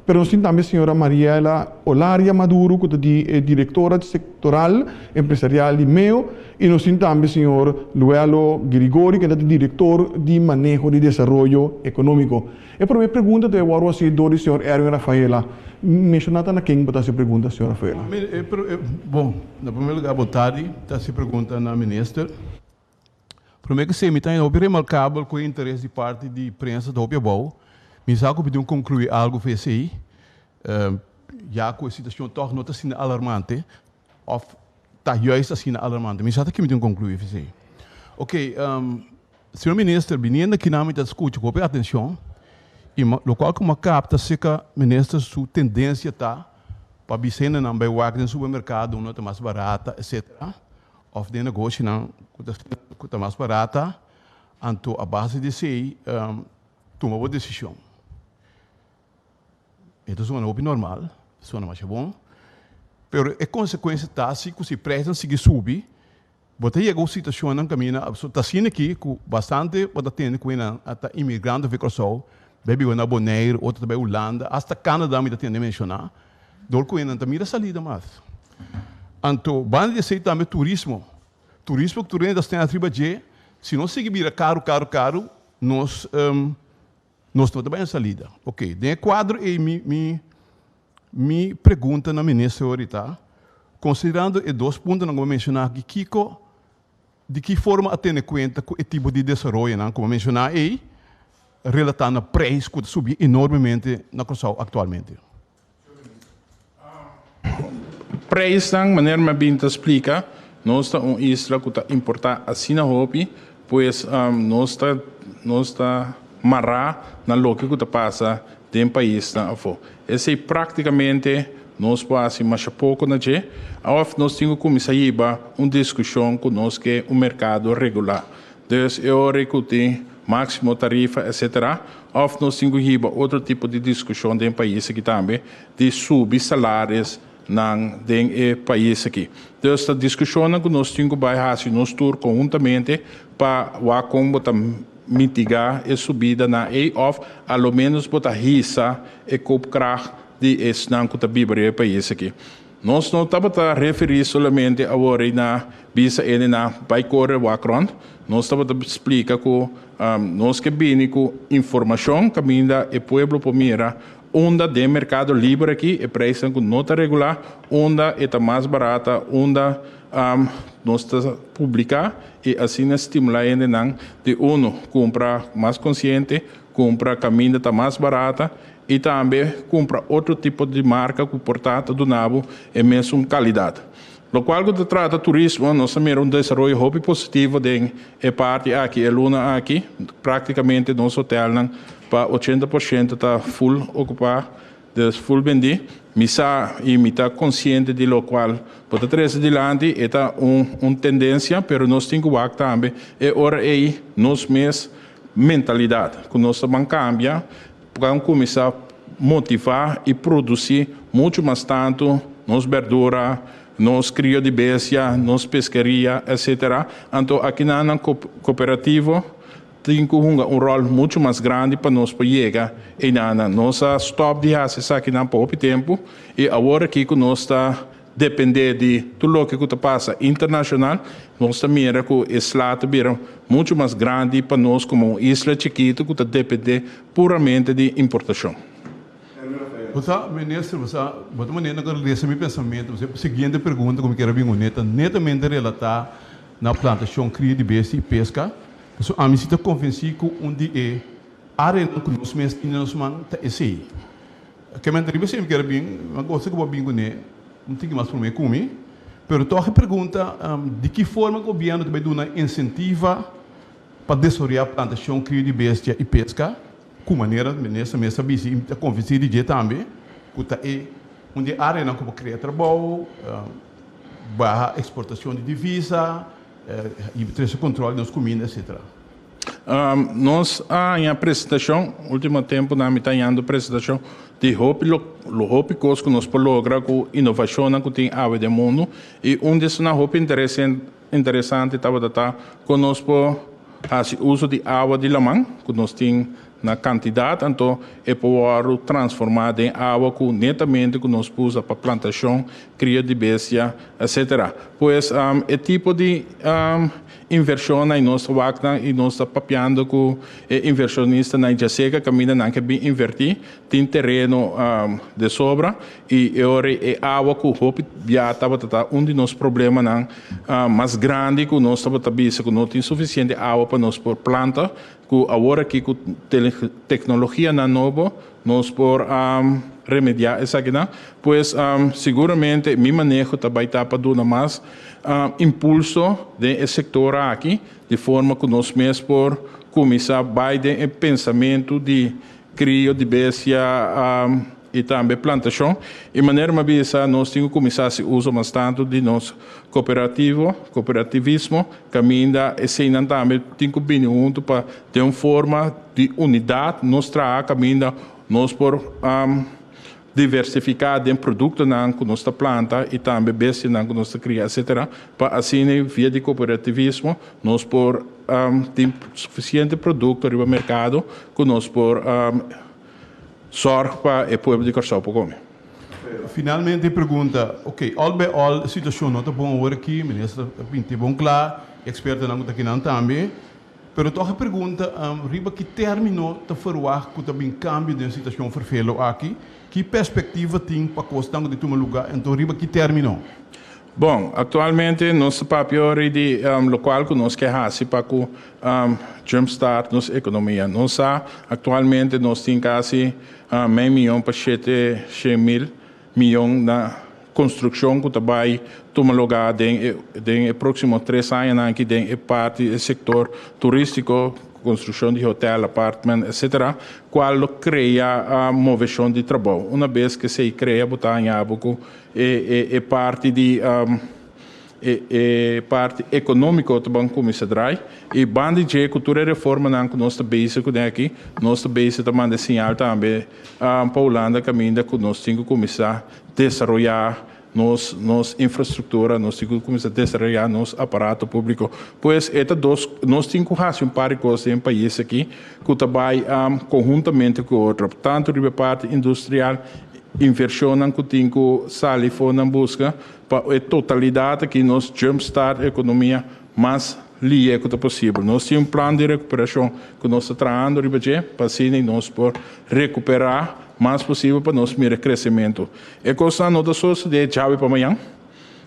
Pero nos tin tambe señora Mariela Olaria Maduro cu ta di e directora sectoral empresarial di meo y nos tin tambe señor Luelo Girigori kende ta director di maneho di desaroyo economico. E prome pregunta ta e wòrdu haci dor di señor Erwin Rafaela. Menciona ta na ken bo ta haci e pregunta, señor Rafaela. Bon, na prome lugar bo tardi ta haci pregunta na minister. Prome ku esei mi ta hopi remarkabel ku e interes di parti di prensa ta hopi abou. Mi sa ku pidi un konkluí algu for esei, ya ku e situashon tòg no ta asina alarmante òf ta juist asina alarmante. Mi sa ta ke mi tin konkluí for esei. Oke, señor minister, biniendo akinan mi ta skucha ku hopi atenshon i lokual ku mi a kapta serka minister su tendensia ta pa bisa hendenan bai wak den supermerkado unda ta mas barata etcetera. Of den negoshinan ku ta ku ta mas barata, anto a base di esei tuma bo desishon. E ta sona hopi normal, sona masha bon, pero e konsekuensia ta si ku si preisnan sigui subi, bo ta yega un situashonnan kaminda ta asina aki ku bastante bo ta tende ku nan a ta imigrando for Kòrsou bai biba na Boneiru, otro ta bai Hulanda, asta Canada mi ta tende menshoná, dor ku nan ta mira salida mas. Anto, banda di esei tambe turismo. Turismo ku tur hende ta stena riba dje, si nos sigui bira karu, karu, karu, nos nos no ta bai na salida. Oke, den e kuadro ei mi mi mi pregunta na minister ori ta, konsiderando e dos puntonan ku mi a menshoná aki, kiko, di ki forma a tene kuenta ku e tipo di desaroyonan ku mi a menshoná ei relatá na preis ku ta subi enormemente na Kòrsou aktualmente? Prijsnan, manera mi a bin ta splika, nos ta un isla ku ta importá asina hopi, pues nos ta nos ta mará na loke ku ta pasa den paisnan afó. Esei práktikamente nos por hasi masha poko na dje, òf nos tin ku kuminsá hiba un diskushon ku nos ke un merkado regulá. Dus e ora ku tin máksimo tarifa etcetera, òf nos tin ku hiba otro tipo di diskushon den pais aki tambe di subi salaris nan den e pais aki. Dus ta diskushonnan ku nos tin ku bai hasi nos tur konhuntamente pa wak kon bo ta mitigá e subidanan ei òf a lo ménos bo ta hisa e koopkracht di esnan ku ta biba riba e pais aki. Nos no tabata referí solamente awor ei na bisa hendenan bai kore wak rònt, nos tabata splika ku nos ke bini ku informashon kaminda e pueblo por mira unda den merkado liber aki e preisnan ku no ta regulá, unda e ta mas barata, unda nos ta publiká i asina stimulá hendenan di unu kumpra mas konsiente, kumpra kaminda ta mas barata i tambe kumpra otro tipo di marka ku por ta ta duna bo e mesun kalidat. Lokual ku ta trata turismo, nos a mira un desaroyo hopi positivo den e parti aki e luna aki. Praktikamente nos hotelnan pa 80% ta full okupá, dus full bendí. Mi sa i mi ta konsiente di lokual bo ta trese dilanti, e ta un tendensia, pero nos tin ku wak tambe e ora ei nos mes mentalidat ku nos ta ban kambia Ban kuminsá motivá i produsí muchu mas tantu nos berdura, nos krio di bestia, nos peskeria, etcetera. Anto akinan kooperativo tin ku hunga un ròl muchu mas grandi pa nos por yega einan. Nos a stòp di hasi esakinan pa hopi tempu i awor aki ku nos ta Depende di tur loke ku ta pasa internashonal, nos ta mira ku e sla ta bira muchu mas grandi pa nos komo un isla chikitu ku ta depende puramente di importashon. Bo sa, Minister, bo sa, bo ta manera ku lesa mi pensamentu. Bo sa, e siguiente pregunta ku mi kier a bin ku ta netamente relatá na plantashon, kria di bestia i peska. Pasobra ami si ta konvensí ku un di e áreanan ku nos mes tin den nos man ta esei. Kemen riba esei mi kier a bin, mi a gosta ku bo a bin kuné un tiki mas promé ku mi, pero tòg e pregunta di ki forma gobièrnu ta bai duna insentiva pa desaroyá plantashon, krio di bestia i peska, ku manera minister mes a bisa i mi ta konvensí di dje tambe ku ta e un di e áreanan ku por krea trabou, baha eksportashon di divisa i trese kontròl di nos kuminda etcetera. Nos a haña presentashon, último tempunan mi ta hañando presentashon di hopi lo hopi kos ku nos por logra ku inovashonnan ku tin awe den mundu i un di esnan hopi interesante tabata ta kon nos por hasi uso di awa di laman ku nos tin na kantidat anto e por wòrdu transformá den awa ku netamente ku nos por usa pa plantashon, krio di bestia, etcetera. Pues e tipo di invershonnan i nos ta wak nan i nos ta papiando ku e invershonistanan djaseka kaminda nan ke bin invertí, tin tereno de sobra i e ora e awa ku hopi bia tabata ta un di nos problemanan mas grandi ku nos tabata bisa ku no tin sufisiente awa pa nos por planta Ku awor aki ku teknologianan nobo nos por remediá esakinan. Pues siguramente mi maneho ta bai ta pa duna mas impulso den e sektor aki di forma ku nos mes por kuminsá bai den e pensamentu di krio di bestia i tambe plantashon. I manera mi a bisa nos tin ku kuminsá hasi uso mas tantu di nos kooperativo, kooperativismo, kaminda eseinan tambe tin ku bini huntu pa den un forma di unidat nos traha kaminda nos por diversifiká den produktonan ku nos ta planta i tambe bestianan ku nos ta kria etsetera pa asina via di kooperativismo nos por tin sufisiente produkto riba merkado ku nos por Sòrg pa e pueblo di Kòrsou por kome. Finalmente e pregunta, ok, al bij al e situashon no ta bon awor aki, minister a pinta e bon kla, e ekspertonan ku ta akinan tambe, pero tòg e pregunta riba ki tèrmino ta ferwagt ku ta bin kambio den e situashon ferfelo aki, ki perspektiva tin pa kosnan ku ta tuma lugá, anto riba ki tèrmino? Bon, aktualmente nos ta papia ori di lokual ku nos ke hasi pa ku jumpstart nos ekonomia. Nos sa aktualmente nos tin kasi mei miyon pa 700.000 miyon na konstrukshon ku ta bai tuma lugá den e den e próksimo 3 añanan aki den e parti e sektor turístiko, konstrukshon di hotel, apartment, etcetera, kual lo krea moveshon di trabou. Una bes ku esei krea bo ta haña bo ku E parti di e parti ekonómiko ta ban kuminsá drai i banda di dje ku tur e reformanan ku nos ta bezig kuné aki, nos ta bezig ta manda e siñal tambe pa Hulanda kaminda ku nos tin ku kuminsá desaroyá. nos nos infrastruktura, nos tin ku kuminsá desaroyá nos aparato públiko. Pues e ta dos, nos tin ku hasi un par di kos den pais aki ku ta bai konhuntamente ku otro, tantu riba e parti industrial, invershonnan ku tin ku sali for nan buska pa e totalidat aki nos jump start ekonomia mas lihe ku ta posibel. Nos tin un plan di rekuperashon ku nos ta trahando riba dje pa asina nos por rekuperá mas posibel pa nos mira kresementu. E kosnan no ta sosodé djawe pa mañan,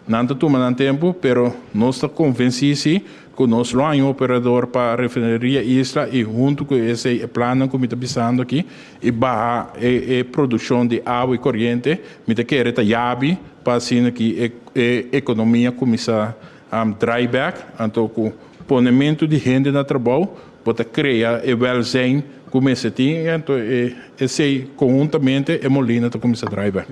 nan ta tuma nan tempu, pero nos ta konvensí si ku nos lo haña un operador pa Refineria Isla i huntu ku esei e plannan ku mi ta bisando aki i baha e e produkshon di awa i koriente, mi ta kere ta yabi pa asina ki e e ekonomia kuminsá draai bek. Anto ku ponementu di hende na trabou bo ta krea e wèlzijn ku mester tin i anto e esei konhuntamente e molina ta kuminsá draai bek.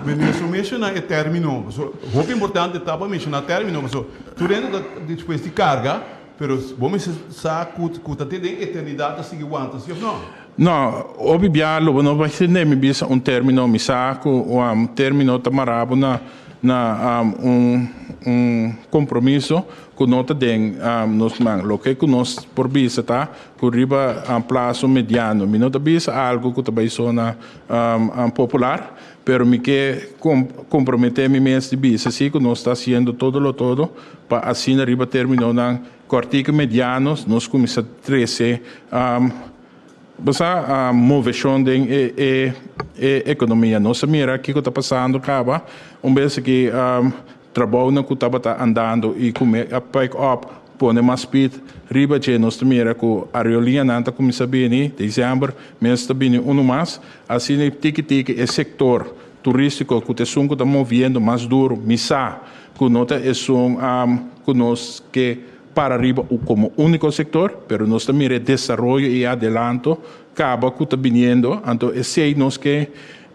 Minister menshoná e término, pasobra hopi importante ta pa menshoná término, pasobra tur hende ta despues di karga, pero bo mester sa ku ku ta te den eternidat ta sigui wanta, si òf no? No, hopi bia lo bo no bai tende mi bisa un término, mi sa ku un término ta mará bo na na un un kompromiso ku no ta den nos man. Loke ku nos por bisa ta ku riba plaso mediano. Mi no ta bisa algu ku ta bai sona popular, pero mi ke komprometé mi mes di bisa si ku nos ta hasiendo todo lo todo pa asina riba términonan kòrtiku i mediano nos kuminsá trese bo sa moveshon den e ekonomia. Nos a mira kiko ta pasando kaba un bes aki. Trabounan ku tabata andando i ku me a pick up pone mas speed riba dje. Nos ta mira ku aeroliñanan ta kuminsá bini, december mes ta bini unu mas. Asina tiki tiki e sektor turístiko ku ta esun ku ta moviendo mas duru, mi sa ku no ta esun ku nos ke para riba komo úniko sektor, pero nos ta mira e desaroyo i e adelanto kaba ku ta biniendo, anto esei nos ke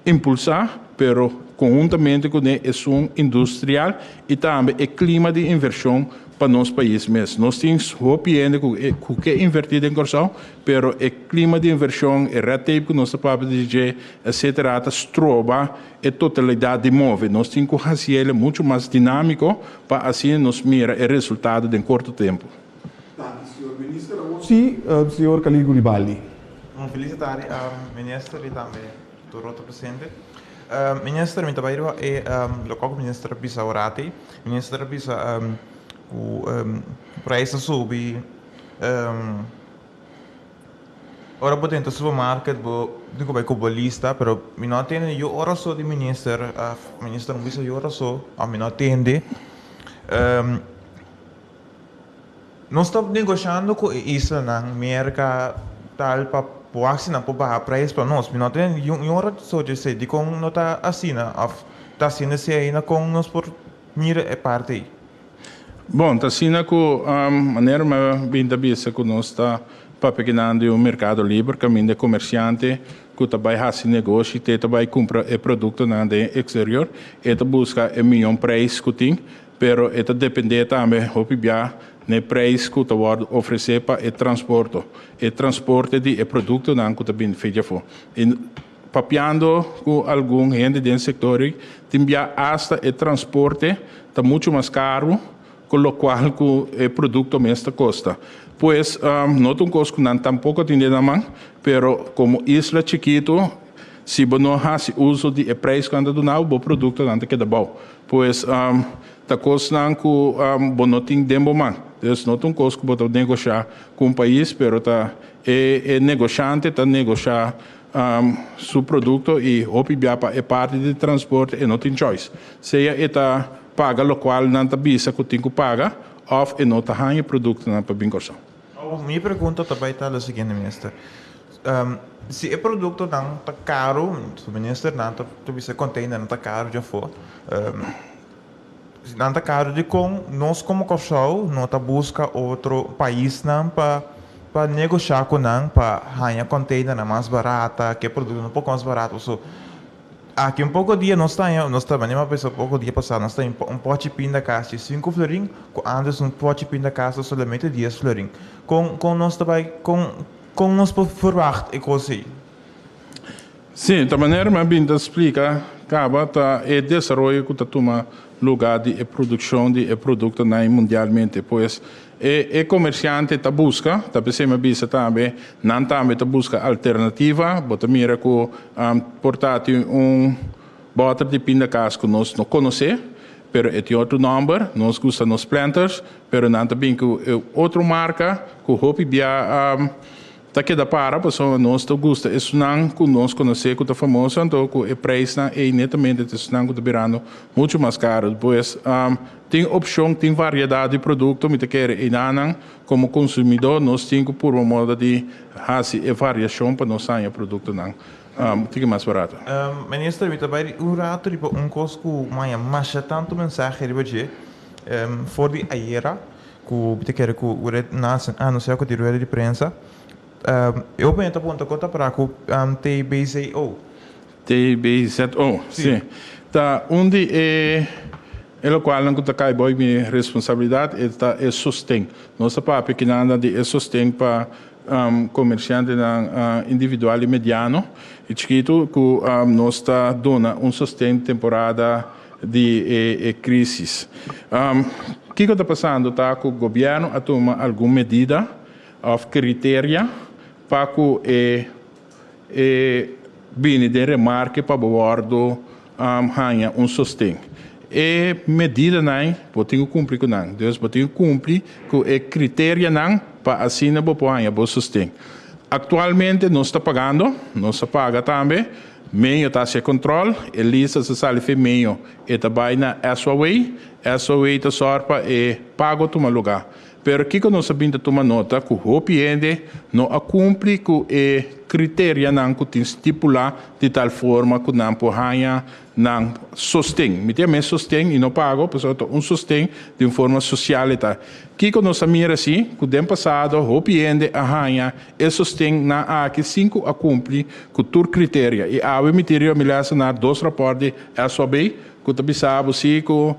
impulsá, pero konhuntamente kuné esun industrial i tambe e klima di invershon pa nos pais mes. Nos tin hopi hende ku ku ke invertí den Kòrsou, pero e klima di invershon, e red tape ku nos ta papia di dje, etcetera ta stroba e totalidat di move. Nos tin ku hasi el muchu mas dinámiko pa asina nos mira e resultado den korto tempu. Danki señor Minister. Awor sí, señor Khalil Guribaldi. Un felis tardi Minister y tambe tur otro presente. Minister mi ta bay riba e loke cu Minister a bisa awor Minister a bisa cu prijs a subi ora bo drenta supermarket bo tin cu bay cu bo lista pero mi no a tende yu ora so di Minister Minister no bisa yu ora so of mi no a tende. Nos ta negoshando ku e islanan, Merka, tal, pa wak si nan por baha prijs pa nos. Mi no ta tende niun ora so dje esei. Dikon no ta asina? Òf ta asina si aina kon nos por mira e parti ei? Bon, ta asina ku manera mi a bin ta bisa ku nos ta papia kinan di un merkado liber kaminda e komersiante ku ta bai hasi negoshi te ta bai kumpra e produktonan den eksterior, e ta buska e mion prijs ku tin. Pero e ta dependé tambe hopi bia n'e prijs ku ta wòrdu ofresé pa e transporto, e transporte di e produktonan ku ta bini fe djafó. I papiando ku algun hende den sektor ei, tin bia asta e transporte ta muchu mas karu ku lokual ku e produkto mes ta kosta. Pues, no ta un kos ku nan tampoko tin den nan man, pero komo isla chikitu, si bo no hasi uso di e prijs ku nan ta duna bo, bo produktonan ta keda bou. Pues ta kosnan ku bo no tin den bo man. Dus no ta un kos ku bo ta negoshá ku un pais, pero ta e e negoshante ta negoshá su produkto i hopi bia pa e parti di transporte e no tin choice. Sea e ta paga lokual nan ta bisa ku tin ku paga òf e no ta haña e produktonan pa bin Kòrsou. Mi pregunta ta bai ta lo siguiente minister. Si e produktonan ta karu, su minister nan ta bisa e containernan ta karu djafó. Si nan ta karu dikon nos komo Kòrsou no ta buska otro paisnan pa pa negoshá ku nan pa haña containernan mas barata, ke produktonan un poko mas barato. So Aki un poko dia nos ta haña, nos ta manera mi a pensa poko dia pasá, nos ta haña un pòchi pindakaas di sinku florin, ku ántes un pòchi pindakaas ta solamente dies florin. Kon kon nos ta bai, kon kon nos por ferwagt e kos ei? Sí, ta manera mi a bin ta splika kaba ta e desaroyo ku ta tuma lugá di e produkshon di e produktonan mundialmente. Pues e e komersiante ta buska, ta p'esei mi a bisa tambe, nan tambe ta buska alternativa. Bo ta mira ku por ta tin un bòter di pindakaas ku nos no konosé, pero e tin otro nòmber. Nos gusta nos Planters, pero nan ta bin ku e otro marka ku hopi bia Ta keda para pasobra nos ta gusta esunnan ku nos konosé ku ta famoso anto ku e preisnan ei netamente ta esunnan ku ta birando muchu mas karu. Pues tin opshon, tin variedat di produkto, mi ta kere einanan komo konsumidó nos tin ku purba moda di hasi e variashon pa nos haña produktonan tiki mas barato. Minister, mi ta bai un ratu riba un kos ku maña masha tantu mensahe riba dje for di ayera. Ku mi ta kere ku ora nan a anunsiá ku tin rueda di prensa, e hopi ta puntra kon ta para ku TBZO. TBZO, si. Ta un di e e lokualnan ku ta kai bou mi responsabilidat e ta e sosten. Nos ta papia kinan di e sosten pa komersiantenan individual i mediano i chikitu ku nos ta duna un sosten temporada di e crisis. Kico ta pasando ta cu gobierno a tuma algun medida of criteria pa cu e e bini den remarke pa bo wordo hanja un sosten. E medidanan bo tin cu cumpli cu nan. Dus bo tin cu cumpli cu e criterianan pa asina bo por hanja bo sosten. Actualmente nos ta pagando, nos a paga tambe. Meño ta hasi e control, e lista ta sali fe meño, e ta bai na SOAW, SOAW ta sor pa e pago tuma luga. Pero kico nos a bin ta tuma nota cu hopi hende no a cumpli cu e criterianan cu tin stipula di tal forma cu nan por haña nan sosten. Mi tin a mes sosten y no pago, pasobra ta un sosten di un forma social e ta. Kico nos a mira si cu den pasado hopi hende a haña E sosten nan aki sin ku a kumpli ku tur kriteria i awe mi tin riba mi lesa na dos rapòrt di SOB ku ta bisa bo si ku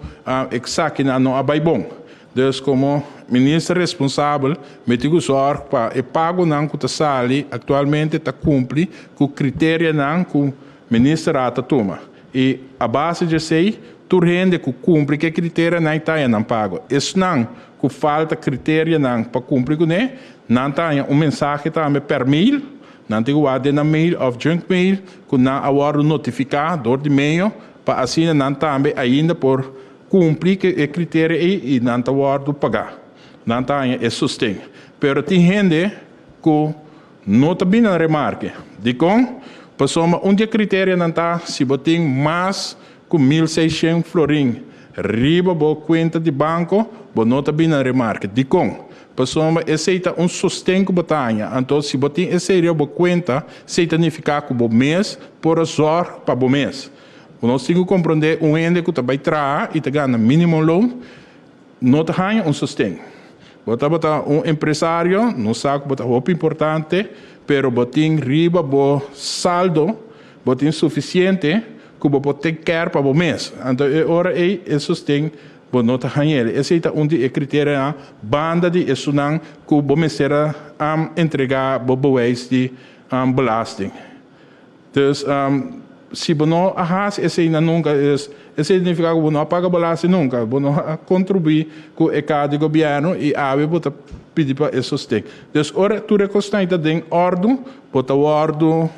eksakinan no a bai bon. Dus komo minister responsabel mi tin ku zòrg pa e pagonan ku ta sali aktualmente ta kumpli ku kriterianan ku ministerat ta tuma. I a base di esei tur hende ku kumpli ku e kriterianan i ta haña nan pago. Esnan ku falta kriterianan pa kumpli kuné, Nan ta haña un mensahe tambe per mail, nan tin ku wak den nan mail òf junk mail ku nan a wòrdu notifiká dor di medio pa asina nan tambe ainda por kumpli ku e kriterio ei i nan ta wòrdu pagá. Nan ta haña e sosten. Pero tin hende ku no ta bini na remarke. Dikon? Pasobra un di e kriterionan ta si bo tin mas ku 1600 florin riba bo kuenta di banko, bo no ta bini na remarke. Dikon? Pasobra esei ta un sosten ku bo ta haña. Anto si bo tin esei riba bo kuenta, esei ta nifiká ku bo mes por a zòrg pa bo mes. Nos tin ku komprondé un hende ku ta bai traha i ta gana minimumloon no ta haña un sosten. Bo tabata un empresario, nos sa ku bo ta hopi importante, pero bo tin riba bo saldo, bo tin sufisiente ku bo por take care pa bo mes. Anto e ora ei e sosten bo no ta hañ'el. Esei ta un di e kriterianan banda di esunnan ku bo mester a entregá bo bewijs di belasting. Dus si bo no a hasi eseinan nunka, esei signifiká ku bo no a paga belasting nunka, bo no a kontribuí ku e kaha di gobièrnu i awe bo ta pidi pa e sosten. Dus ora tur e kosnan ei ta den òrdu, bo ta wòrdu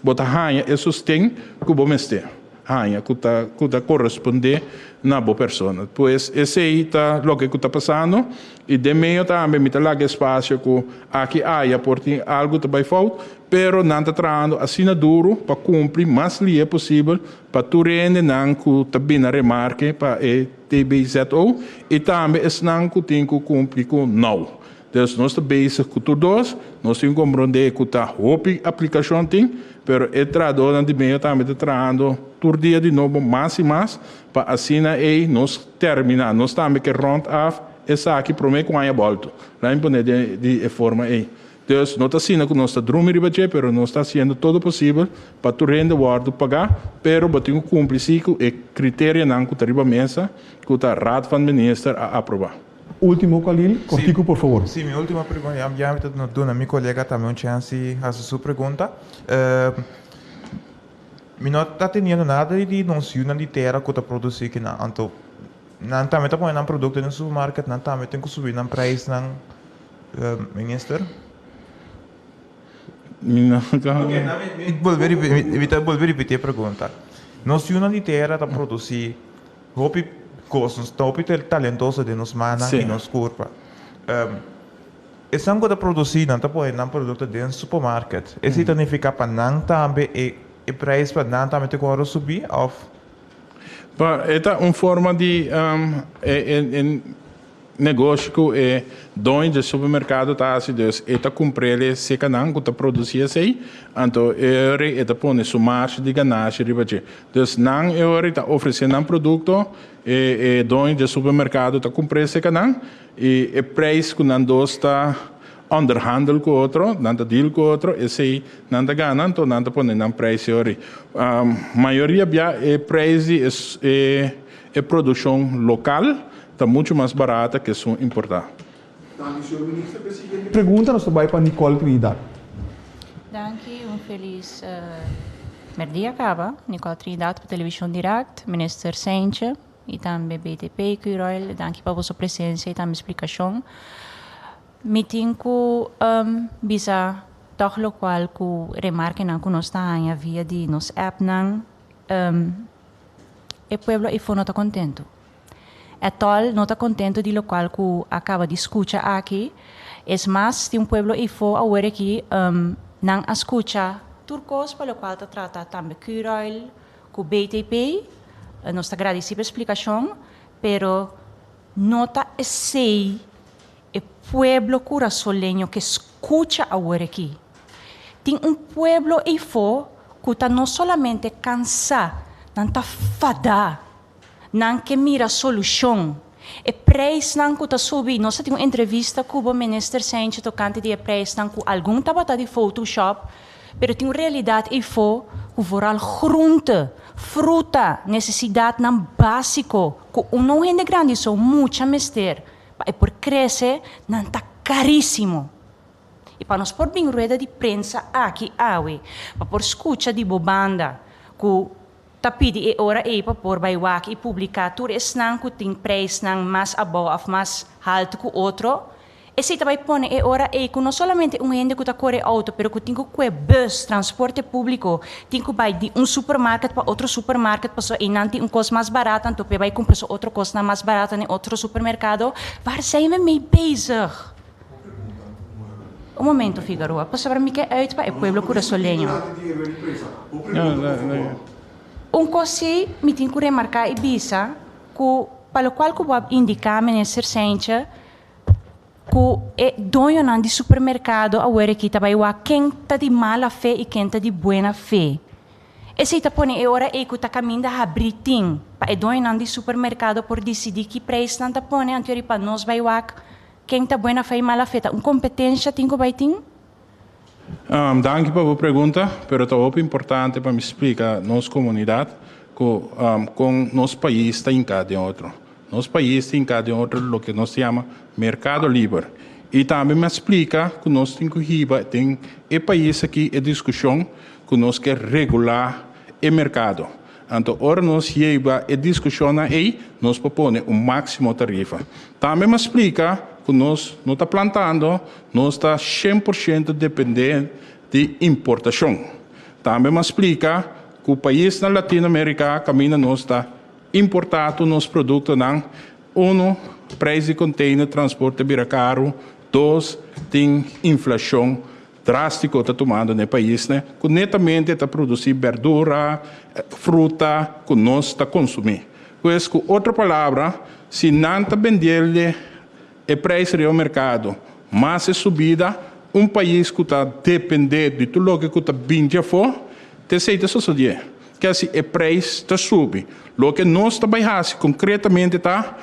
bo ta haña e sosten ku bo mester haña, ku ta ku ta korespondé na bo persona. Pues esei ta loke ku ta pasando i den medio tambe mi ta laga espasio ku aki aya por tin algu ta bai fout, pero nan ta trahando asina duru pa kumpli mas lihe posibel pa tur hendenan ku ta bini remarke pa e TBZO i tambe esnan ku tin ku kumpli ku now. Dus nos ta bezig ku tur dos, nos tin komprondé ku ta hopi aplikashon tin, pero e trahadónan di medio tambe ta trahando tur dia di nobo mas i mas pa asina ei nos terminá. Nos tambe ke rònt af esaki promé ku aña bòltu. Laat mi pone den di e forma ei. Dus no ta asina ku nos ta drumi riba dje, pero nos ta hasiendo todo posibel pa tur hende wòrdu pagá, pero bo tin ku kumpli si ku e kriterianan ku ta riba mesa ku ta Raad van Minister a aprobá. Ultimo Khalil, kortiku por favor. Sí, mi ultimo pregunta, ya ya mi ta duna mi kolega tambe un chèns di hasi su pregunta. Mi no ta teniendo nada di nos yunan di tera ku ta produsí kinan. Anto nan tambe ta pone nan produkto den supermarket, nan tambe tin ku subi nan preisnan, Minister? Mi no ta. Oke, mi bolbe mi ta bolbe ripití e pregunta. Nos yunan di tera ta produsí hopi kos, nos ta hopi talentoso den nos mannan i nos kurpa. Esnan ku ta produsí nan ta pone nan produkto den supermarket. Esei ta nifiká pa nan tambe e e prijs pa nan tambe ta kòrda subí òf? Pa e ta un forma di e e negoshi ku e doño di supermerkado ta hasi, dus e ta kumpr'el seka nan ku ta produsí esei, anto e ora e ta pone su marshe di ganashi riba dje. Dus nan e ora ta ofresé nan produkto, e e doño di supermerkado ta kumpr'é seka nan. I e prijs ku nan dos ta onderhandel ku otro, nan ta deal ku otro, esei nan ta gana, anto nan ta pone nan prijs e ori. Mayoria bia e prijs di e e produkshon lokal ta muchu mas barata ke esun importá. Danki señor Minister. P'e siguiente pregunta nos ta bai pa Nicole Trinidad. Danki, un felis merdia kaba. Nicole Trinidad pa Television Direct. Minister Cijntje. I tambe BTP, Curoil, danki pa boso presensia i tambe splikashon. Mi tin ku bisa tòg lokual ku remarkenan ku nos ta haña via di nos appnan, e pueblo eifó no ta kontentu. Ètòl no ta kontentu di lokual ku a kaba di skucha aki. Es mas, tin un pueblo eifó awor aki nan a skucha tur kos pa lokual ta trata tambe Curoil, Ku BTP nos ta gradisí pa e splikashon, pero no ta esei e pueblo kurasoleño ke skucha awor aki. Tin un pueblo eifó ku ta no solamente kansá, nan ta fadá. Nan ke mira solushon. E preisnan ku ta subi, nos a tin un entrevista ku bo Minister Cijntje tokante di e preisnan ku algun tabata di Photoshop, pero tin un realidat eifó ku vooral groente, fruta, nesesidatnan básiko ku un no hende grandi so mucha mester pa e por krese, nan ta karísimo. I pa nos por bin rueda di prensa aki awe pa por skucha di bo banda ku Ta pidi e ora ei pa por bai wak i publiká tur esnan ku tin preisnan mas abou òf mas haltu ku otro. Esei ta bai pone e ora ei ku no solamente un hende ku ta kore outo pero ku tin ku kue bus, transporte públiko, tin ku bai di un supermarket pa otro supermarket pasobra einan tin un kos mas barat anto p'e bai kumpra su otro kosnan mas barat na e otro supermerkado. Waar zijn we mee bezig? Un momento Figaroa, pasobra mi ke uit pa e pueblo kurasoleño. Un kos si mi tin ku remarká i bisa ku pa lokual ku bo a indiká Minister Cijntje ku e doñonan di supermerkado awer aki ta bai wak ken ta di mala fe i ken ta di buena fe. Esei ta pone e ora ei ku ta kaminda habrí tin pa e doñonan di supermerkado por disidí ki preis nan ta pone anto pa nos bai wak Ken ta buena fe i mala fe ta un kompetensha tin ku bai tin? Danki pa bo pregunta, pero ta hopi importante pa mi splika nos komunidat ku kon nos pais ta hinká den otro. Nos pais ta hinká den otro loke nos ta yama merkado liber. I tambe mi a splika ku nos tin ku hiba den e pais aki e diskushon ku nos ke regulá e merkado. Anto ora nos yeba e diskushonnan ei, nos por pone un máksimo tarifa. Tambe mi a splika ku nos no ta plantando, nos ta 100% dependé di importashon. Tambe mi a splika ku paisnan Latinoamerika kaminda nos ta importá tur nos produktonan, unu, preis di konteiner transporte bira karu, dos, tin inflashon Drástiko ta tumando na e paisnan ku netamente ta produsí bèrdura, fruta ku nos ta konsumí. Pues ku otro palabra, si nan ta bendel e preis riba merkado mas e subida, un pais ku ta dependé di tur loke ku ta bin di afó, ta esei ta sosodié. Ke si e preis ta subi. Loke nos ta bai hasi konkretamente ta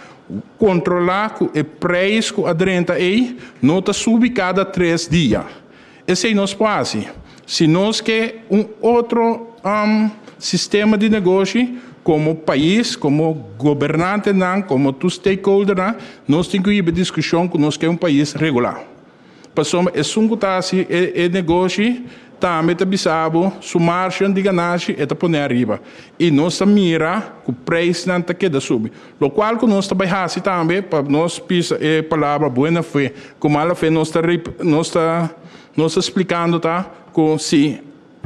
kontrolá ku e preis ku a drenta ei no ta subi kada tres dia. Esei nos por hasi. Si nos ke un otro sistema di negoshi komo pais, komo gobernantenan, komo tur stakeholdernan, nos tin ku hiba e diskushon ku nos ke un pais regulá. Pasobra esun ku ta hasi e negoshi ta. Tambe ta bisa bo su margen di ganashi e ta pone ariba. I nos ta mira ku preisnan ta keda subi. Lokual ku nos ta bai hasi tambe pa nos pisa e palabra buena fe ku mala fe nos ta nos ta nos ta splikando ta ku si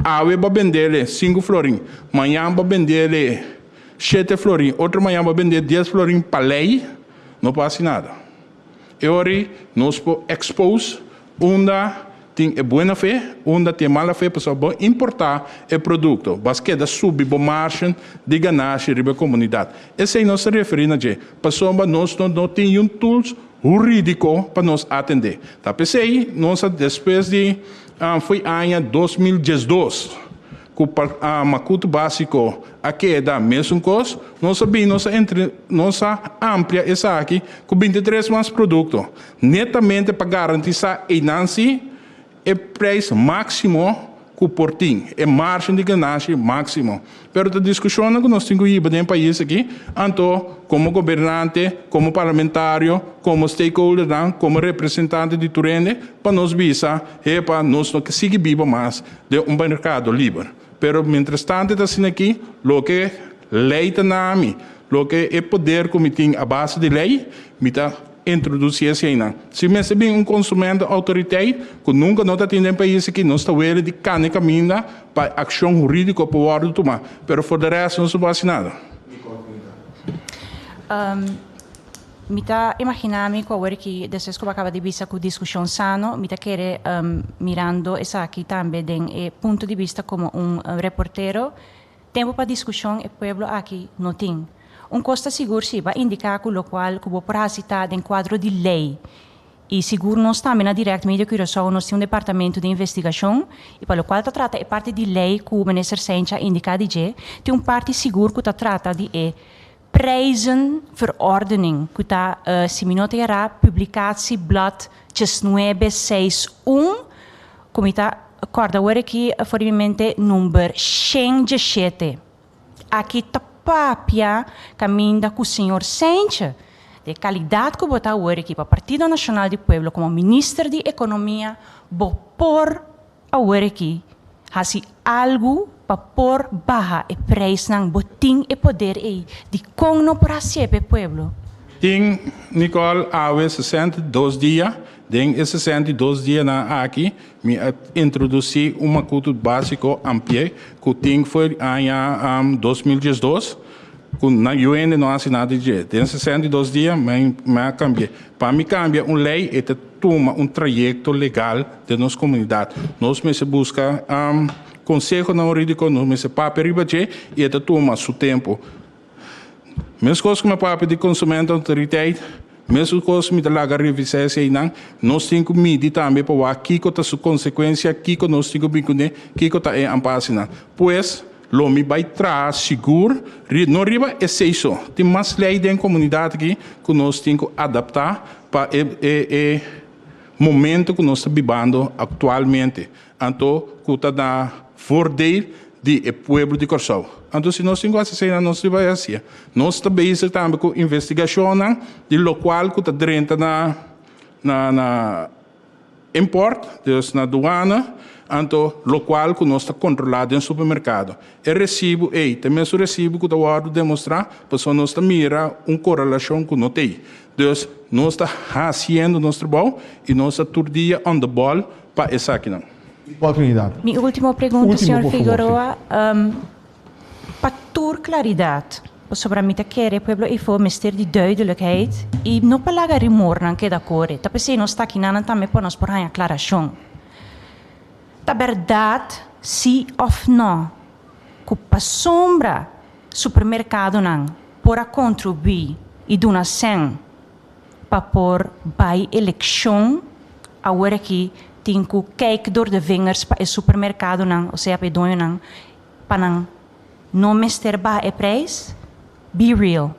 awe bo a bendele sinku florin, mañan bo a bendele shete florin, otro mañan bo a bende dies florin pa lei no por hasi nada. E ora ei nos por expose unda tin e buena fe, unda tin e mala fe, pasobra bo importa e producto, bas keda subi bo margen di ganashi riba e comunidad. Esei nos ta referi na dje, pasobra nos no no tin yun tools huridico pa nos atende. Ta p'esei nos a despues di fo'i aña 2012, ku pa makutu básiko a keda mesun kos, nos a bin nos a entre nos a amplia esaki ku 23 mas produkto, netamente pa garantisá einan si e preis máksimo ku por tin, e margen di ganashi máksimo. Pero ta diskushonnan ku nos tin ku hiba den pais aki, anto komo gobernante, komo parlamentario, komo stakeholdernan, komo representante di tur hende, pa nos bisa, Hepa, nos no ke sigui biba mas den un merkado liber. Pero mientrastante ta asina aki, loke lei ta na mi, loke e poder ku mi tin a base di lei, mi ta introdusí eseinan. Si mester bin un konsumentu outoriteit, ku nunka no ta tin den pais aki, nos ta wele di kane kaminda pa akshon hurídiko por wòrdu tumá. Pero for de rèst nos no por hasi nada. Mi ta imaginá mi ku awor ki despues ku bo a kaba di bisa ku diskushon sano, mi ta kere mirando esaki tambe den e punto di bista komo un reportero, tempu pa diskushon e pueblo aki no tin. Un kos ta sigur si, bo a indiká ku lokual ku bo por hasi ta den kuadro di lei i sigur nos tambe na Direct Media Curaçao nos tin un departamento di investigashon i pa lokual ta trata e parti di lei ku Minister Cijntje a indiká di dje, tin un parti sigur ku ta trata di e Prijzenverordening, ku ta, si mi no ta erá, publicatieblad diesnuebe seis un, ku mi ta kòrda awor aki for di mi mente, number 117. Aki ta papia kaminda ku señor Cijntje, di e kalidat ku bo ta awor aki pa Partido Nashonal di Pueblo komo Minister di Ekonomia, bo por Awor aki, hasi algu pa por baha e prijsnan, bo tin e poder ei, dikon no por hasié p'e pueblo? Tin, Nicole, awe 62 dia, den e 62 dianan aki mi a introdusí un makutu básiko amplié ku tin for di aña 2012 ku na yu hende no hasi nada di dje. Den 62 dia mi a kambi'é. Pa mi kambia un lei e ta tuma un trayekto legal den nos komunidat. Nos mester buska konsehonan hurídiko, nos mester papia riba dje i e ta tuma su tempu. Meskos ku mi a papia di konsumentenautoriteit, mesun kos mi ta laga revisá eseinan. Nos tin ku midi tambe pa wak kiko ta su konsekuensia, kiko nos tin ku bin kuné, kiko ta e ampasinan. Pues, lo mi bai traha sigur, no riba esei so. Tin mas lei den komunidat aki ku nos tin ku adaptá pa e e momento ku nos ta bibando aktualmente, anto ku ta na voordeel di e pueblo di Kòrsou. Anto si nos tin ku hasi eseinan nos tin bai hasié. Nos ta bezig tambe ku investigashonnan di lokual ku ta drenta na na na import, dus na duana, anto lokual ku nos ta kontrolá den supermerkado. E resibu ei ta e mesun resibu ku ta wòrdu demostrá, pasobra nos ta mira un korelashon ku no t'ei. Dus nos ta hasiendo nos trabou i nos ta tur dia on the ball pa esakinan. Paul Trinidad. Mi ultimo pregunta, Ultimo, señor por favor, sí. Figueroa. Pa tur claridad, pasobra mi ta kere pueblo eyfo mester di duidelijkheid y no pa laga rumornan keda core. Ta pesey nos ta akinanan tambe pa nos por haña aclaracion. Ta berdad si of no cu pasobra supermercadonan por a contribui y duna cen pa por bay eleccion awor aki tin cu kijk door de vingers pa e supermercadonan, osea pa e doñonan, pa nan no mester baha e prijs? Be real.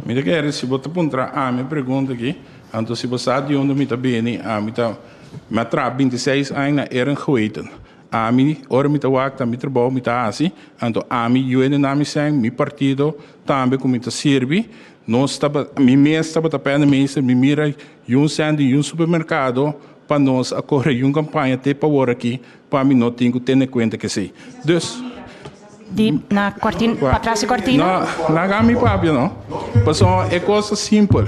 Mi ta kere si bo ta puntra ami e pregunta aki, anto si bo sa di unda mi ta bini, ami ta, mi a traha 26 aña na Eren Geweten. Ami, ora mi ta wak ta mi trabou mi ta hasi, anto ami yu hende na mi sèn, mi partido tambe ku mi ta sirbi, nos tabata, mi mes tabata pèndemeester, mi mira yun sèn di yun supermerkado. pa nos a kore un kampaña te pa awor aki pa mi no tin ku tene kuenta ku esei. Dus. Di na kortina, patras di kortina? No, laga mi papia no. Pasobra e kos ta simpel.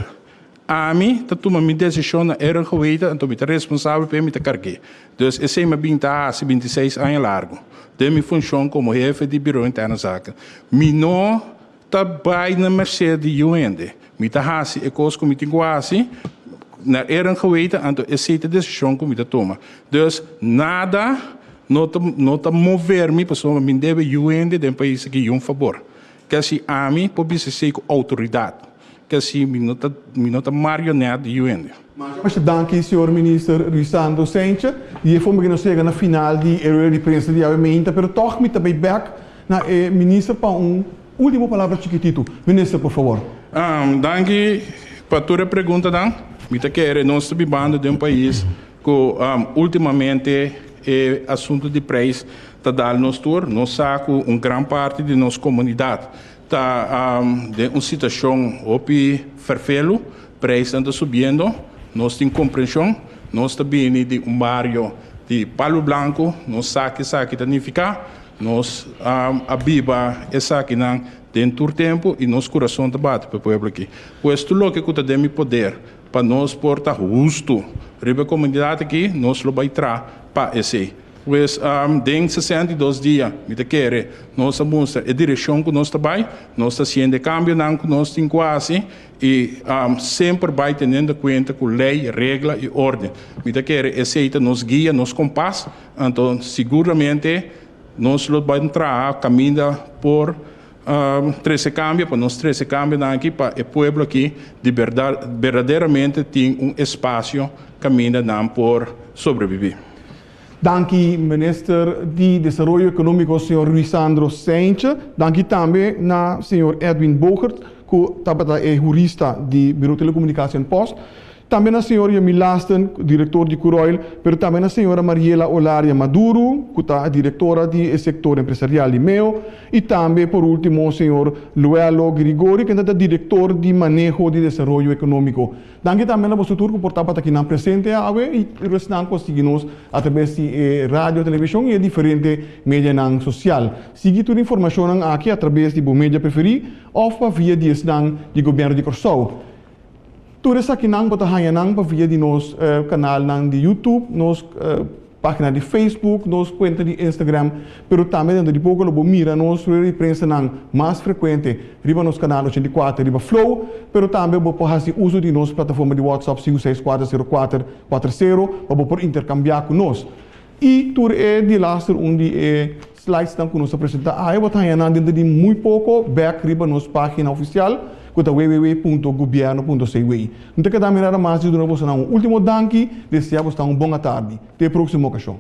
Ami ta tuma mi desishon na era geweten, anto mi ta responsabel p'e, mi ta karg'é. Dus esei mi a bin ta hasi 26 aña largu den mi funshon komo hefe di Biro Interne Zaken. Mi no ta bai na merced di yu hende. Mi ta hasi e kos ku mi tin ku hasi na era geweten, anto esei ta e desishon ku mi ta tuma. Dus nada no ta no ta mover mi pasobra mi debe yu hende den pais aki yun fabor. Kasi ami por bisa esei ku outoridat. Kasi mi no ta mi no ta marionet di yu hende. Masha danki señor Minister Ruisandro Cijntje. Di e forma ku nos yega na final di e rueda di prensa di awe meinta, pero tòg mi ta bai bèk na e Minister pa un último palabra chikititu. Minister, por fabor. Danki pa tur e preguntanan. Mi ta kere nos ta bibando den un pais ku últimamente e asuntu di preis ta dal nos tur. Nos sa ku un gran parti di nos komunidat ta den un situashon hopi ferfelu, preisnan ta subiendo, nos tin komprenshon, nos ta bini di un bario di Palu Blanku, nos sa ke esaki ta nifiká, nos a biba esakinan den tur tempu i nos kurason ta bati pa e pueblo aki. Pues tur loke ku ta den mi poder pa nos por ta hustu riba e komunidat aki, nos lo bai tra pa esei. Pues, den 62 dia, mi ta kere, nos a mustra e direkshon ku nos ta bai, nos ta hasiendo e kambionan ku nos tin ku hasi i semper bai teniendo kuenta ku lei, regla i órden. Mi ta kere esei ta nos guia, nos kompas, anto siguramente nos lo bai traha kaminda por trese kambio, pa nos trese kambionan aki pa e pueblo aki di bèrdat berdaderamente tin un espasio kaminda nan por sobrebibí. Danki Minister di Desaroyo Ekonómiko señor Ruisandro Cijntje. Danki tambe na señor Edwin Bogert ku tabata e hurista di Biro Telekomunikasi en Post. Tambe na señor Yamil Lasten, direktor di Curoil, pero tambe na señora Mariela Olaria Maduro, ku ta direktora di e sektor empresarial di meo, i tambe por ultimo señor Luelo Grigori, kende ta direktor di maneho di desaroyo ekonómiko. Danki tambe na boso tur ku por tabata akinan presente awe i tur esnan ku a sigui nos atrabes di e radio, televishon i e diferente medianan sosial. Sigui tur informashonnan aki atrabes di bo media preferí òf pa via di esnan di Gobièrnu di Kòrsou. Tur esakinan bo ta haña nan pa via di nos kanalnan di YouTube, nos página di Facebook, nos kuenta di Instagram, pero tambe dentro di poko lo bo mira nos rueda di prensanan mas frekuente riba nos kanal 84 riba Flow, pero tambe bo por hasi uso di nos plataforma di WhatsApp 5640440 pa bo por interkambiá ku nos. I tur e di laster un di e slidesnan ku nos a presentá awe bo ta haña nan denter di muy poko bèk riba nos página ofisial ku ta www.gobierno.cw. No ta keda mi nada mas di duna bosonan un último danki, deseá bosonan un bon atardi. Te e próksimo okashon.